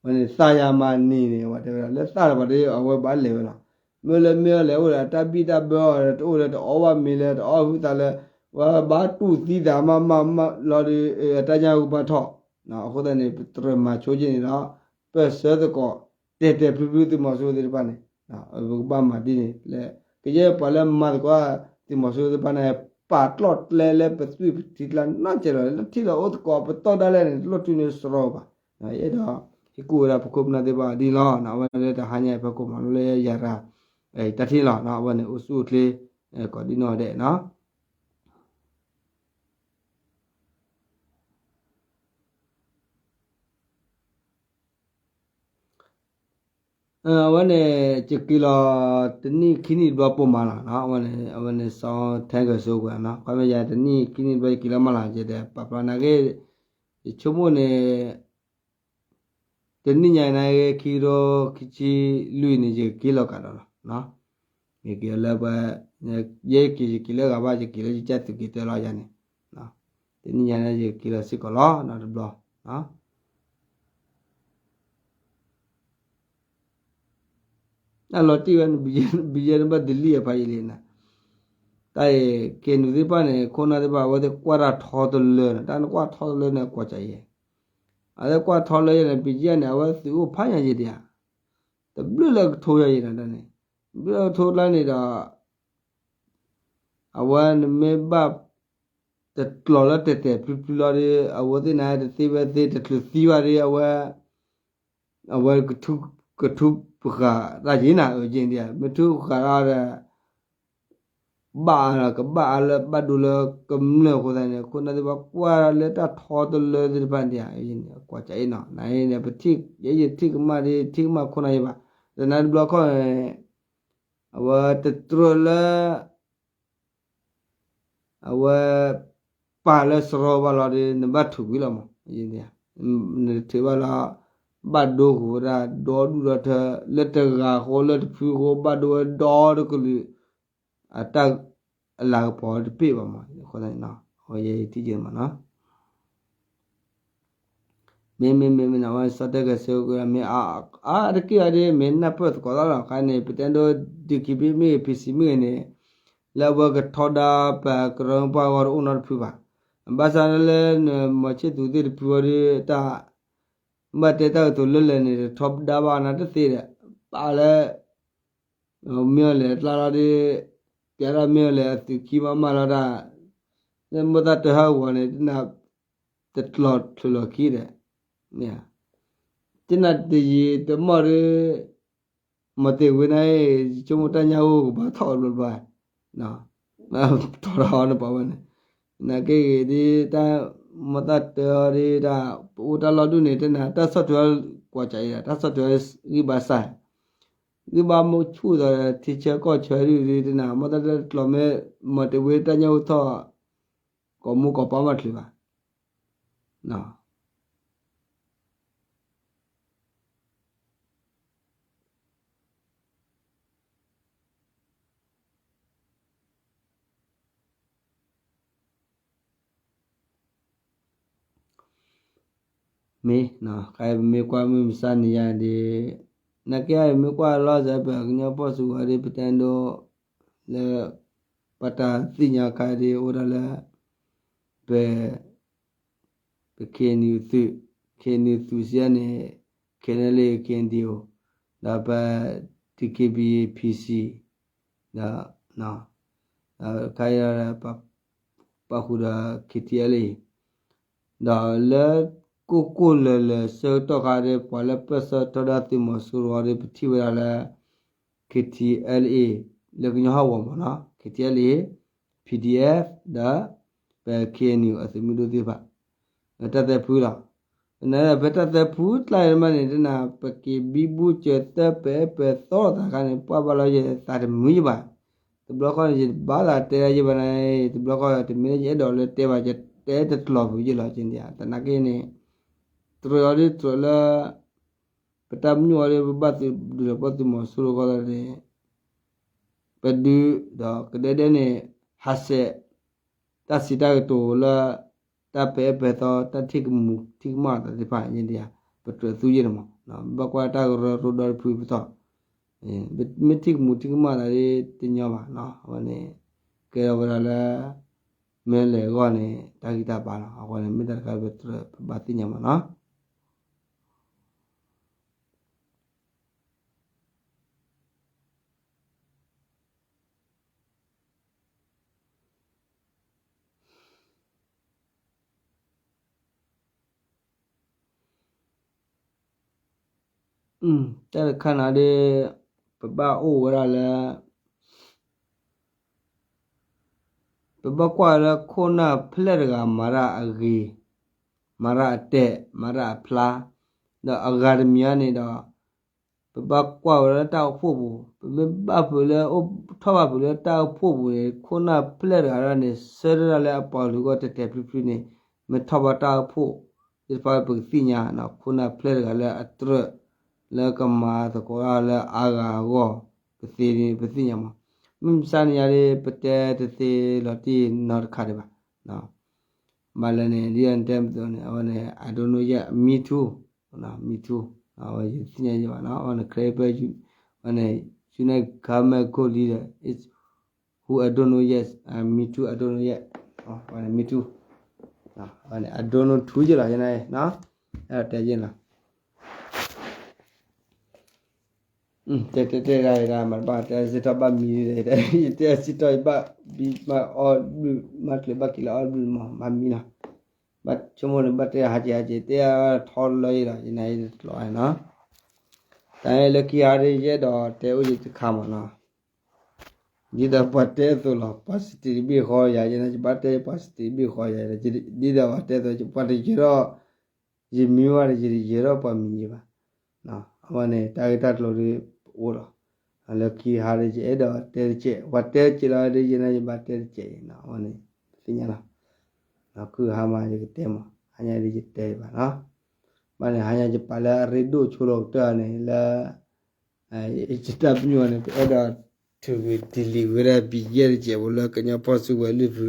ဝဲန့ၣ် သးယၤမၤန့ၢ်န့ၣ် ဝဲတဲဝဲဒၣ် လၢသးတပၤဒီး အဝဲဘၣ်လဲၤဝဲလီၤ. မ့ၢ်လၢမ့ၢ်အီၤလဲၣ် အိၣ်ဒီးအတၢ်ဘံၣ်တၢ်ဘၢအီၤ တအိၣ်လၢတအီၣ်ဘၣ်မ့ၤလၢ တအီၣ်ဟုသးလၢ ဝဲဘၣ်တူၢ်သံသးမးမးလီၤဒီး အတၢ်ညၣ်ဂိၢ်ဘၣ်ထီၣ်. အဃိသတးန့ၣ် ပတြၢၤမၤဆိက့န့ၣ်ဒီး ပၢၢ်ဆၢသကိး တဲာ်တဲာ်ဖျုဖျုသုးမီၤစိရိၤသ့ၣ်တဖၣ်န့ၣ် ပကဘၣ်မၤဒ်န့ၣ်လၢ ကယဲၢ်ပှၤလၢမၤသကိးသုးမီၤစိရိၤသ့ၣ်တဖၣ်န့ၣ် ပာ်ကျီၢ်ကျဲလၢပသွံၣ်ပထံကျါနီတစဲးလီၤ. လၢထံၣ်လီၤအိၣ်သကိးပတီၢ်ဒၣ်လဲာ်န့ၣ် တလိၣ်ထုးန့ၢ်စရီဘၣ်. အဲၣ်ဒိး ဟ့ၣ်ကူၣ်ဝဲဒၣ်ပခိၣ်ပနၢ်သ့ၣ်တဖၣ်ဒ်လီၤ. အဝဲလၢတဟါညါအံၤ ဖဲကိးမၤလိလၢယၤရၤ တၢ်ထံၣ်လီၤ. အဝဲန့ၣ် အိၣ်ဆူၣ်အိၣ်ချ့ ကိးဒ်နီၢ်ဒဲးနီၤ. အဝဲန့ၣ် ယက့ၤလီၤတနံၣ်ခံနံၣ်တဘျီပိာ်မးလီၤ. အဝဲန့ၣ် အဝဲန့ၣ် စီၤထဲကၢၤစိကွဲးနီၤ ခီပညီယၤတနံၣ်ခံနံၣ်တဘျီ ယက့ၤလီၤမးလီၤ. ယတဲပာ်ဖျါနာ်က့ ယဆိကမိၣ်န့ၣ် တနံၣ်ညါအံၤန့ၣ် ခံကထိခံဆံလွံၢ်န့ၣ် ယက့ၤလီၤကဒီးလီၤ. ယက့ၤလၢပှၤ ယဲက့ၤ ယက့ၤလၢဂၤဘၣ် ယက့ၤလၢယကၢ်သူးက့ၤတၢ်လီၤယၤန့ၣ် တနံၣ်ညါန့ၣ် ယက့ၤလီၤစ့ၢ်ကီးလီၤ နီတဘျီ အလီၤတံၢ်ဝဲ ဘံယဲၢ်နဘၣ်ဒလံၣ်အဖးယံာ်လံန့ၣ်, တၢ်အံၤ က့ၤနုာ်သ့ၣ်တဖၣ်န့ၣ် ခိၣ်နၢ်သ့ၣ်တဖၣ် အဝဲသ့ၣ်ကွၢ်တၢ်ထီတလၢန့ၣ် တၢ်နကွၢ်ထီတလၢန့ၣ် ကွၢ်ကးယဲၢ်, အဝဲသ့ၣ်ကွၢ်ထီလၢယဲၢ်န့ၣ် ဘံယဲၢ်န့ၣ် အဝဲသုးအိၣ်ဖးညါယဲၢ်ဒံးဧါ, တဘျုးလၢကထိယဲၢ်ယဲၢ်န့ၣ်န့ၣ်, တဘျုးလၢကထိလၢန့ၣ်ဒီး အဝဲနမ့ၢ်ဘၣ် တကျိာ်လၢတဲာ်တဲာ်ဖျုဖျုလီၤဒီး အဝဲသ့ၣ်န့ၣ် တသ့ဝဲသ့ တချုးသံဘၣ်ဒီး အဝဲ အဝဲ ကထုကထူပဃာ်တၢ်ယံၤနၤ အၢယဲၢ်ဒံးဧါ, မ့ၢ်ထုကဃာ်တၢ်ဒီး ဘၣ်အါလီၤ ကဘၣ်အါလၢဘၣ်ဒိလၢကမျၢၢ်အဃိသတးန့ၣ် ခိၣ်နၢ်သ့ၣ်တဖၣ်ကွၢ်လၢတၢ်ထီတလၢသ့ၣ်တဖၣ်ဒံးဧါ, ကွၢ်ကးအံၤနီၤ နအံၤန့ၣ် ပထံၣ် ယဲယထံၣ်ကမၣ်ဒ် ထံၣ်ကမၣ်ခိၣ်နၢ်ယဲၢ်ဘၣ်, သနာ်တဘျီခီန့ၣ် အဝဲတတြၢၤလၢ အဝဲ ပာ်လၢစရီဘၣ်လီၤဒီး နဘၣ်ထုးကွံာ်လီၤမး, နထုးဘၣ်လီၤ, ဘၣ်ဒိကဝဲဒၣ် ဒီဒူၣ်ဒီထၢ လၢတဂၤဃီလၢတဖုဃီ ဘၣ်ဒိဝဲဒီတကလုာ် အတၢ် အလၤကပီၤတပ့ၢ်ဘၣ်မး, အဃိသတးန့ၣ် အဝဲယဲယထံၣ်က့ၤမးနီၤ မ့မ့မ့မ့ၢ်န့ၣ် အဝဲစီၤတဲကဲၤစိကမ့ၢ် အါတက့ၢ်အီၤဒ် မ့ၢ်နၢ်ပၢၢ်သကိးသးလီၤ. ခါန့ၣ် ပတဲဒိ ဒုးခံဘ့ၣ်မ့ၢ်ဂ့ၤ ဖံးစံးမ့ၢ်ဂ့ၤန့ၣ် လၢအဝဲကထီဒါပှၤကရၢမိၢ်ပှၢ်အဂီၢ်တအိၣ်နီတဖုဘၣ်. ဘၣ်ဆၣ်လၢ မီၤဆ့ၣ်သူးသ့ၣ်တဖုအီၤဒီး တၢ် ဘၣ်တဲတၢ်ကတိၤလၢလၢာ်န့ၣ် တထီဒါဘၣ်နၤတသ့ဒီး ပာ်လၢ မ့ၢ်အီၤလဲၣ်အကျါလီၤဒီး ပျးထီၣ်မ့ၢ်အီၤလဲၣ်အသုးခံမးမးလီၤတၢ်, လၢမိၢ်သၣ်တဟၢဂီၤန့ၣ် တနၤ တကျိာ်ချုးလီၤခံဒီး တနၤတယံာ်တမီၢ်ဒီး မီၤတ့ၤဝ့နၤအံၤ ယဆိကမိၣ်တၢ်ညၣ်ဂိၢ်ကဘၣ်ထီၣ်ဘျီဘျီ ထီၣ်ထီၣ်နပှၤဝဲန့ၣ် နာ်က့ဂ့ၤဒ်တၢ် မိၢ်သၣ်တၢအီၤဒ်တၢ် ပအိၣ်တၢ်လီၢ်ဒူၣ်န့ၣ် တနၤတၢ်ဆီၣ်ထွဲ ကွၢ်ကးအံၤ တၢ်ဆီၣ်ထွဲဂံၢ်ဘါစၢ် ဂံၢ်ဘါမုၢ်ဆူၣ်ဒီး ထံဆၢကီၢ်ဆၢဒ်ဒ်တနၤ မိၢ်သၣ်တၢတကျိာ်မ့ၢ် မီၤတ့ၤဝ့တၢ်ညၣ်ဂိၢ်ထီၣ် ကိးမူကိးပီမးချုးဘၣ် မ့ၢ် ခါအံၤပမ့ၢ်ကွၢ်မုၢ်မဆါနံၤယၤဒ် နာ်က့အံၤ မ့ၢ်ကွၢ်လီၤစဲး ပကညီဖီၣ်စုကဝဲၤဒ် ပတဲဒိ လၢ ပတၢ်သ့ၣ်ညါခါဒ် အိၣ်ဒၣ်လၢ ပ ပ KNU သုး KNU သုးစံးန့ၣ် KNLA KNDO ဒီးပ DKBA PC ဒီး ခါအံၤ ပာ်ဃုာ်ဒီး KTLA ဒီးလၢကိၢ်ကိၢ်လၢၤလၢၤဆၢကတီၢ်ခါဒီး ပှၤလၢပၢၢ်ဆၢထီဒါသုးမီၤစိရိၤဒီး ပထံၣ်ဝဲဒၣ်လၢ KTLA လၢကညီဟီၣ်ကဝီၤမ့ၢ်နီၤ KTLA, PDF ဒီး ပ KNU အသုးမုၢ်ဒိၣ်သ့ၣ်တဖၣ် တၢ်သၢဖုလီၤ. နဖဲတၢ်သၢဖုကျါအံၤမးန့ၣ် တနၤ ပက့ၤဘံဘူစၢၤသၢပဲးပဲးသီသးခါန့ၣ် ပှၤဘၣ်လီၤယဲသးတမုာ်ယဘၣ်. တဘျီဃီန့ၣ် ယဘၣ်သးတဲယဘၣ်န့ၣ် တဘျီဃီတမ့ၢ်လၢယအဲၣ်ဒိးလၢတဲဘၣ် ယတဲတကျိၤဖုးယလီၤက့န့ၣ် သနာ်က့န့ၣ် တြၢၤအီၤဒ်တြၢၤလၢ ပတၢ်ပညိၣ်အီၤဒ် ပဘၣ်သုးဒုးဒီးပှၤသုးမီၤစိရိၤဃီသတးန့ၣ် ပဒုးဒီးကဒဲဒဲန့ၣ် ဟးဆှဲး တၢ်စံးတၢ်ကတိၤလၢ တၢ်ပဲာ်အၢပဲာ်သီ တၢ်ထံၣ်ကမူၤထံၣ်ကမၣ်သးသ့ၣ်တဖၣ်န့ၣ် ပတြၢၤသူယဲၢ်န့ၣ်မး ဘၣ်ကွၢ်တၢ်ကရၢကရိဒီတဖုပတီၢ် မ့ၢ်ထံၣ်ကမူၤထံၣ်ကမၣ်သးဒ်တညီဘၣ်နီၤ အဝဲန့ၣ် ကဲထီၣ်ဝဲဒၣ်လၢ မ့ၢ်လဲၤအဂီၢ်န့ၣ် တၢ်ဂံၢ်တၢ်ဘါလီၤ အဃိန့ၣ် မ့ၢ်တၢ်တခါလၢပတြၢၤ ပဘၣ်သ့ၣ်ညါမးနီၤ တၢ်တခါန့ၣ်ဒ် ပဘၣ်အိၣ်ဝဲဒၣ်လၢ ပဘၣ်ကွၢ်လၢခိၣ်နၢ်ဖျဲၣ်တဂၤမၤတၢ်အဂ့ၤ, မၤတၢ်အတဲာ်, မၤတၢ်အဖျါ, ဒီးအဂၤတမံၤန့ၣ်ဒီး ပဘၣ်ကွၢ်ဝဲလၢတၢ်အိၣ်ဖှိၣ်ပူၤ, ပမ့ၢ်ဘၣ်ဖုးလၢ ထီၣ်ဘၣ်ဖုးလၢတၢ်အိၣ်ဖှိၣ်ပူၤန့ၣ် ခိၣ်နၢ်ဖျဲၣ်တဂၤဒၣ်န့ၣ် ဆၢထၢၣ်ဒၣ်လၢအပှၤကလုာ်အဂီၢ်တဲာ်တဲာ်ဖျုးဖျုးန့ၣ် မ့ၢ်ထီၣ်ဘၣ်တၢ်အိၣ်ဖှိၣ်သ့ၣ်တဖၣ် ပကသ့ၣ်ညါ ခိၣ်နၢ်ဖျဲၣ်တဂၤလၢအတြၢၤ လၢကမၤသကိးတၢ်လၢအါဂၤအဂီၢ် ကသ့န့ၣ် ပသ့ၣ်ညါမး. မုၢ်မဆါနံၤညါဒ် ပတဲတသ့လီၤတံၢ်နီတခါဒံးဘၣ်. ဘၣ်လၢန့ၣ် ဒ်အံၤတဲမသိးန့ၣ် အဝဲန့ၣ် I don't know yet, me too, me too, အဝဲယသ့ၣ်ညါယဘၣ်နီၤ အဝဲန့ၣ် ခရံာ်ပၢ အဝဲန့ၣ် United Government Coalition is who I don't know yet, me too, I don't know yet, အဝဲန့ၣ် me too, အဝဲန့ၣ် I don't know too ယလီၤ ယန့ၣ် အဲၣ်ဒိးတဲယလီၤ တဲတဲတဲဒၣ်ဒၣ် မ့ၢ်တဘၣ်တဲစ့ၢ်ကီးဘၣ်မံ, ယတဲစ့ၢ်ကီးယဘၣ်ဘံမၤအီၣ်ဘျုး မၤကျဲၤဘၣ်က့ၤလၢအီၣ်ဘျုးမး မၤမံလီၤ. ဘၣ်ဆိကမိၣ်န့ၣ် ဘၣ်တဲဟးက့ၤဟးက့ၤ တဲထီလၢယလီၤ ယနၤယတလီၤနီၤ. တၢ်လၢခံဟါဒ်ယအဲၣ်ဒိးတဲအိၣ်ယတခါမးနီၤ. ဒ်သိးပှၤတဲအသိးလီၤ ပှၤစတံးတဘ့ၣ်ဃီယၤ ယနၤယဘၣ်တဲပှၤစတံးတဘ့ၣ်ဃီယၤ ဒ်သိးပှၤတဲအသိး ယပှၤတယၢၤထီၣ် ယမံဝဲဒီး ယတယၢၤထီၣ်ပှၤမံၤယၤဘၣ်. အဝဲန့ၣ် တၢ်ဂ့ၢ်တၢ်ကျိၤဒ်အိၣ်လီၤ. လၢခံဟါဒ်ယအဲၣ်ဒိးတဲတကဲး ပှၤတဲတကဲးလီၤဒ်ယနၤယဘၣ်တဲတကဲးအံၤနီၤ အဝဲန့ၣ် ပသ့ၣ်ညါလီၤ. ခုဟါမးယကတဲမး ဟါညါဒ်ယတဲဘၣ်နီၤ. ဘၣ်န့ၣ် ဟါညါယပာ်လၢအရ့ဒိၣ်ဆိလီၤကတၢၢ်န့ၣ်လၢ ယတၢ်ပညိၣ်န့ၣ် ပအဲၣ်ဒိးထုးက့ၤ delete ဝဲဒၣ် ဘံယဲၢ် တကဲးဖိလၢ ကညီဖီၣ်စုကဝဲၤလွံၢ်ဖု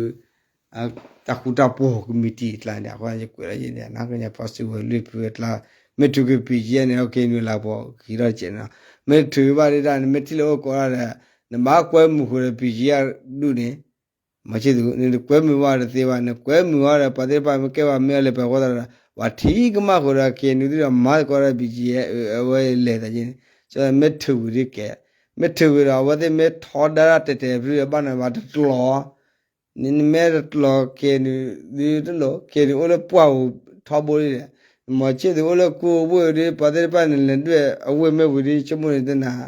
တၢ်ဃူတၢ်ဖိးကမံးတံာ်အကျါန့ၣ် အဃိယကွဲးလီၤယဲန့ၣ် ကညီဖီၣ်စုကဝဲၤလွံၢ်ဖုအကျါ မ့ၢ်ထုးက့ၤ ဘံယဲၢ် န့ၣ် အက့ၤနုာ်လၢပှၤကဟံးထီၣ်တကဲးန့ၣ်လီၤ. မ့ၢ်ထုးဘၣ်ဒ်ဒၣ်န့ၣ် မ့ၢ်ထံၣ်လၢအိၣ်ကိးဒၣ်ဒီး နဘၣ်ကွဲမုာ်ဃုာ်ဒီး ဘံယဲၢ် ဒူၣ်န့ၣ် မၤဆ့ၣ်သူး နကွဲမုာ်ဘၣ်တသ့ဘၣ် နကွဲမုာ်ဘၣ်ဒီး ပှၤသ့ၣ်တဖၣ်မ့ၢ်ကဲဘၣ်မ့ၢ်အီၤလဲၤပှဲၤအဃိသတးဒီး ပှၤထံကမၣ်ဃုာ်ဒီး က့ၤနုာ်သ့ၣ်ဒီး မၤသကိးဒီး ဘံယဲၢ် အဝဲလဲၤသးယဲန့ၣ် မ့ၢ်ထုးဝံၤဒ်ကဲး မ့ၢ်ထုးဝံၤဒီး အဝဲသ့ၣ်မ့ၢ်ထီဒါတၢ်တဲာ်တဲာ်ဖုးဒီး ဘၣ်နဘၣ်တကျိၤ နမ့ၢ်တကျိၤ က့ၤနုာ် ဒ်တလိၣ် က့ၤနုာ်အိၣ်လၢပှၢ်ပူၤထီဘိဒ်ဒီး မၤဆ့ၣ်သူးအိၣ်လၢကူအဝ့ၢ်ဒ် ပှၤသ့ၣ်တဖၣ်န့ၣ် လဲၤဒွဲၣ်အဝ့ၢ်မ့ၢ်ဝံၤဒ် ဆိကမိၣ်န့ၣ်တနၤ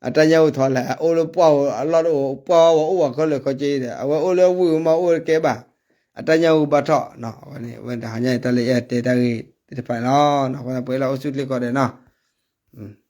အတၢ်ညၣ်အူထီလဲၣ် အအိၣ်လၢပှၢ်အလီၢ်တအိၣ် ပှၢ်ဝဲအိၣ်ဝဲခဲလၢာ်ခဲဆ့ဒီး အဝဲအိၣ်လၢအဝ့ၢ်မးအိၣ်တကဲဘၣ် အတၢ်ညၣ်အူဘၣ်ထီၣ် အဝဲန့ၣ် အဝဲတဟါညါတၢ်လၢအဲၣ်တဲတၢ်ဂ့ၢ်သ့ၣ်တဖၣ်န့ၣ်လီၤ အဃိပှဲၤလၢအိၣ်ဆူၣ်ချ့ကီးဒီးနီၤ